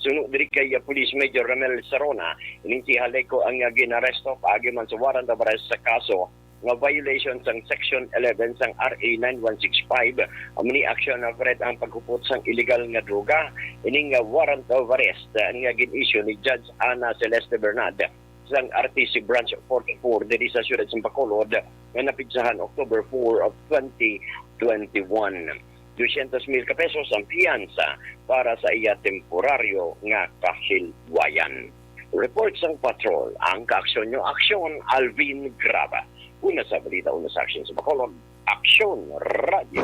Suno diri kay, ah, Police Major Ramel Sarona, ining si Haleco ang, ah, ginaresto paagi man sa warrant of arrest sa kaso nga violation sang Section eleven sang R A nine one six five, amo ni action na ang paghupot sang illegal nga droga. Ining, ah, warrant of arrest, ah, nga gin-issue ni Judge Ana Celeste Bernad sang R T C Branch forty-four diri sa siyudad sa Bacolod nga napitsahan October four of twenty twenty-one. Dosyentos mil ka pesos ang piyansa para sa iya temporaryo nga kahilwayan. Report sang patrol, ang kaaksyon nyo aksyon, Alvin Graba. Una sa balita, una sa aksyon sa Bacolod, Aksyon Radio.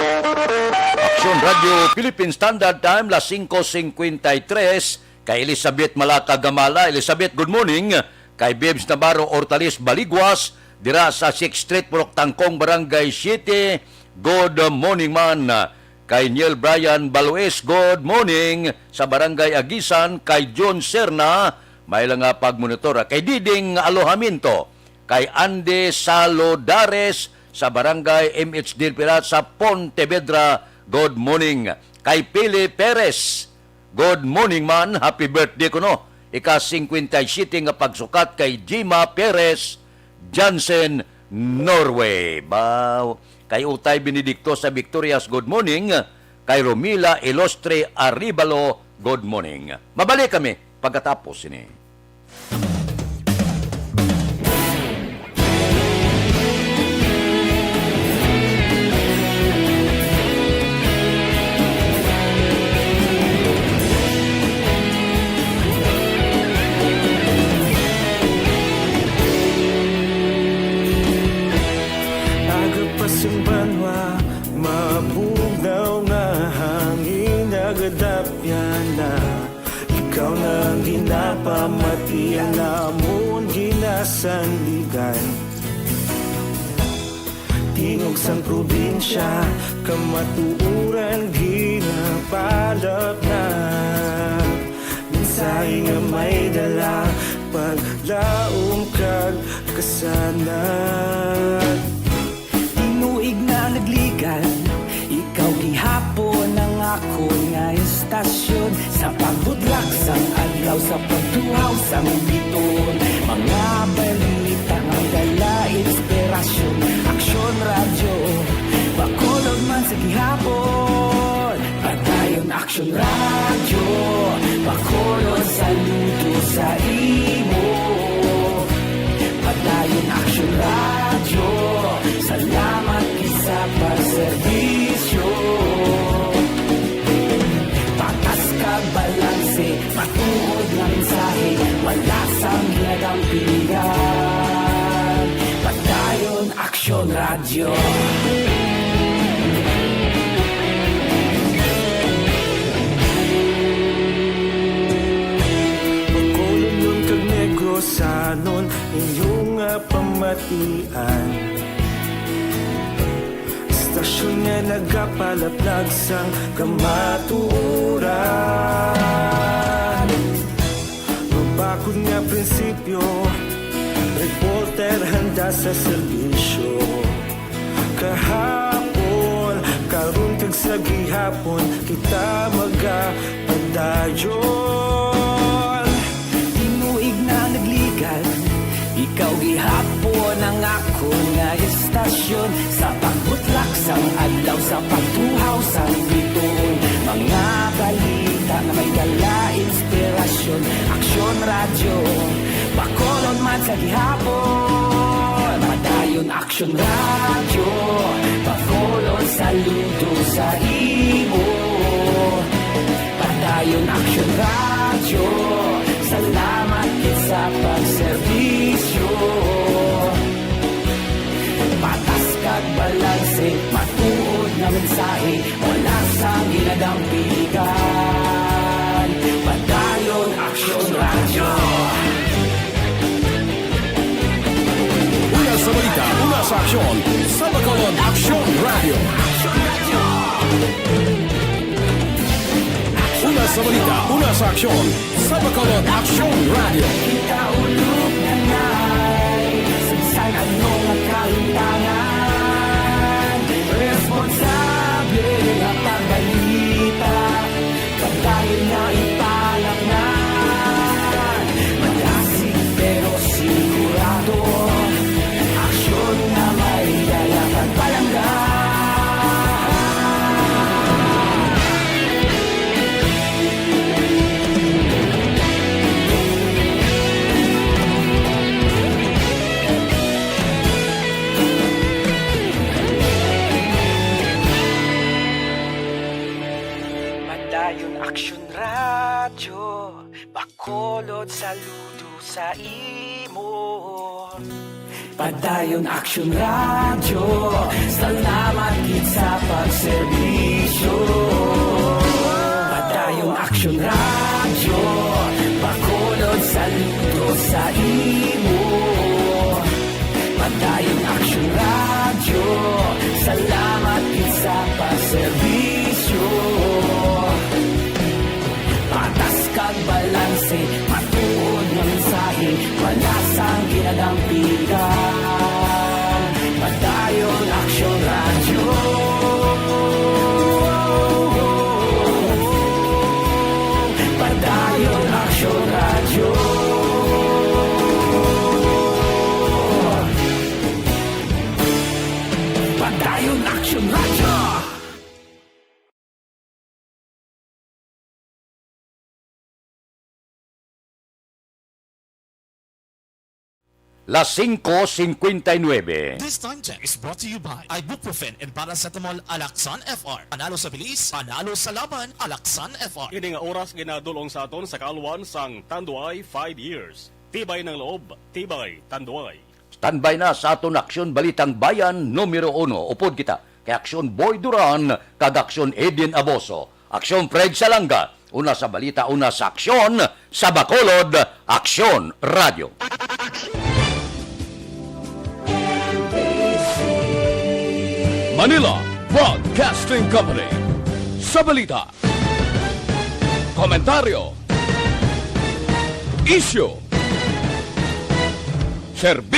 Aksyon Radio, Philippine Standard Time, las singko singkwenta y tres. Kay Elizabeth Malaka Gamala. Elizabeth, good morning. Kay Bibs Navarro Hortaliz Baliguas, dira sa Sixth Street, Purok Tangkong, Barangay Siete, good morning man. Kay Neil Brian Baluis, good morning, sa Barangay Agisan. Kay John Serna, may lang nga pagmonitor. Kay Diding Alojamiento, kay Andy Salodares sa Barangay M H D Pilat sa Pontevedra, good morning. Kay Pili Perez, good morning man, happy birthday kuno. Ika singkwenta y siyete nga pagsukat kay Jima Perez Jansen, Norway. Baw, kay Utay Benedicto sa Victorias, good morning. Kay Romila Ilostre Aribalo, good morning. Mabalik kami pagkatapos sini. Aga pa sing banwa, mabugnaw nga hangin nagadapyan na. Ikaw na ang ginapamati, ang amon ginasandigan. Tingog sang probinsya, kamatuoran ginapalapnag. Mensahe nga may dala, paglaom kag kasanag. Tinuig na nagligad, ikaw gihapon ang akon nga estasyon. Sa pagbudlak sang adlaw, sa pagtuhaw sang bituon, mga balita nga dala inspirasyon. Aksyon Radyo Bacolod man sa gihapon. Padayon Aksyon Radyo Bacolod, saludo sa imo. Padayon Aksyon Radyo, salamat gid sa pagserbisyo. Patas kag balanse, matuod nga mensahe, wala sang ginadampigan. Padayon Aksyon Radyo. Bacolodnon kag Negrosanon, inyo nga pamatian. Estasyon nga nagapalaplag sang kamatuoran. Mabakod nga prinsipyo, reporter handa sa serbisyo. Kahapon, karon kag sa gihapon, kita magapadayon. Tinuig na nagligad, ikaw gihapon ang akon nga estasyon. Sa pagbutlak sang adlaw, sa pagtuhaw sang bituon, mga balita nga may dala inspirasyon. Aksyon Radyo Bacolod man sa gihapon. Padayon Aksyon Radyo Bacolod, saludo sa imo. Padayon Aksyon Radyo, salamat gid sa pagserbisyo. Patas kag balanse, matuod nga mensahe, wala sang ginadampigan. Padayon Aksyon Radyo. Una sa balita, una Sa aksyon, sa Bacolod Aksyon Radio. Una sa balita, una sa aksyon, sa Bacolod Aksyon Radio. Kita ulog na ngay, sagsay ano nga kalimtangan, responsable nga pagbalita. Pagdayon nga ipalatnan, malasig pero sigurado, aksyon nga may dala kag palangga. Padayon Aksyon Radyo, Bacolod, saludo sa imo. Padayon Aksyon Radyo, salamat gid sa pagserbisyo. Padayon Aksyon Radyo, Bacolod, saludo sa imo. Padayon Aksyon Radyo, salamat gid sa pagserbisyo. Patas kag balanse, matuod nga mensahe, wala sang ginadampigan. Padayon Aksyon Radyo. Padayon Aksyon Radyo. Padayon Aksyon Radyo. Las singko singkwenta y nuebe. This time check is brought to you by ibuprofen and paracetamol, Alaxan F R. Panalo sa bilis, panalo sa laban, Alaxan F R. Ini nga oras ginadul-ong sa aton sa kaalwan sang Tanduay Five Years. Tibay ng loob, tibay Tanduay. Standby na sa aton Aksyon Balitang Bayan numero uno. Upod kita kay Aksyon Boy Duran kag Aksyon Edwin Aboso. Aksyon Fred Salanga, una sa balita, una sa aksyon, sa Bacolod, Aksyon Radio. Manila Broadcasting Company. Sa balita, komentaryo, isyu, serbisyo.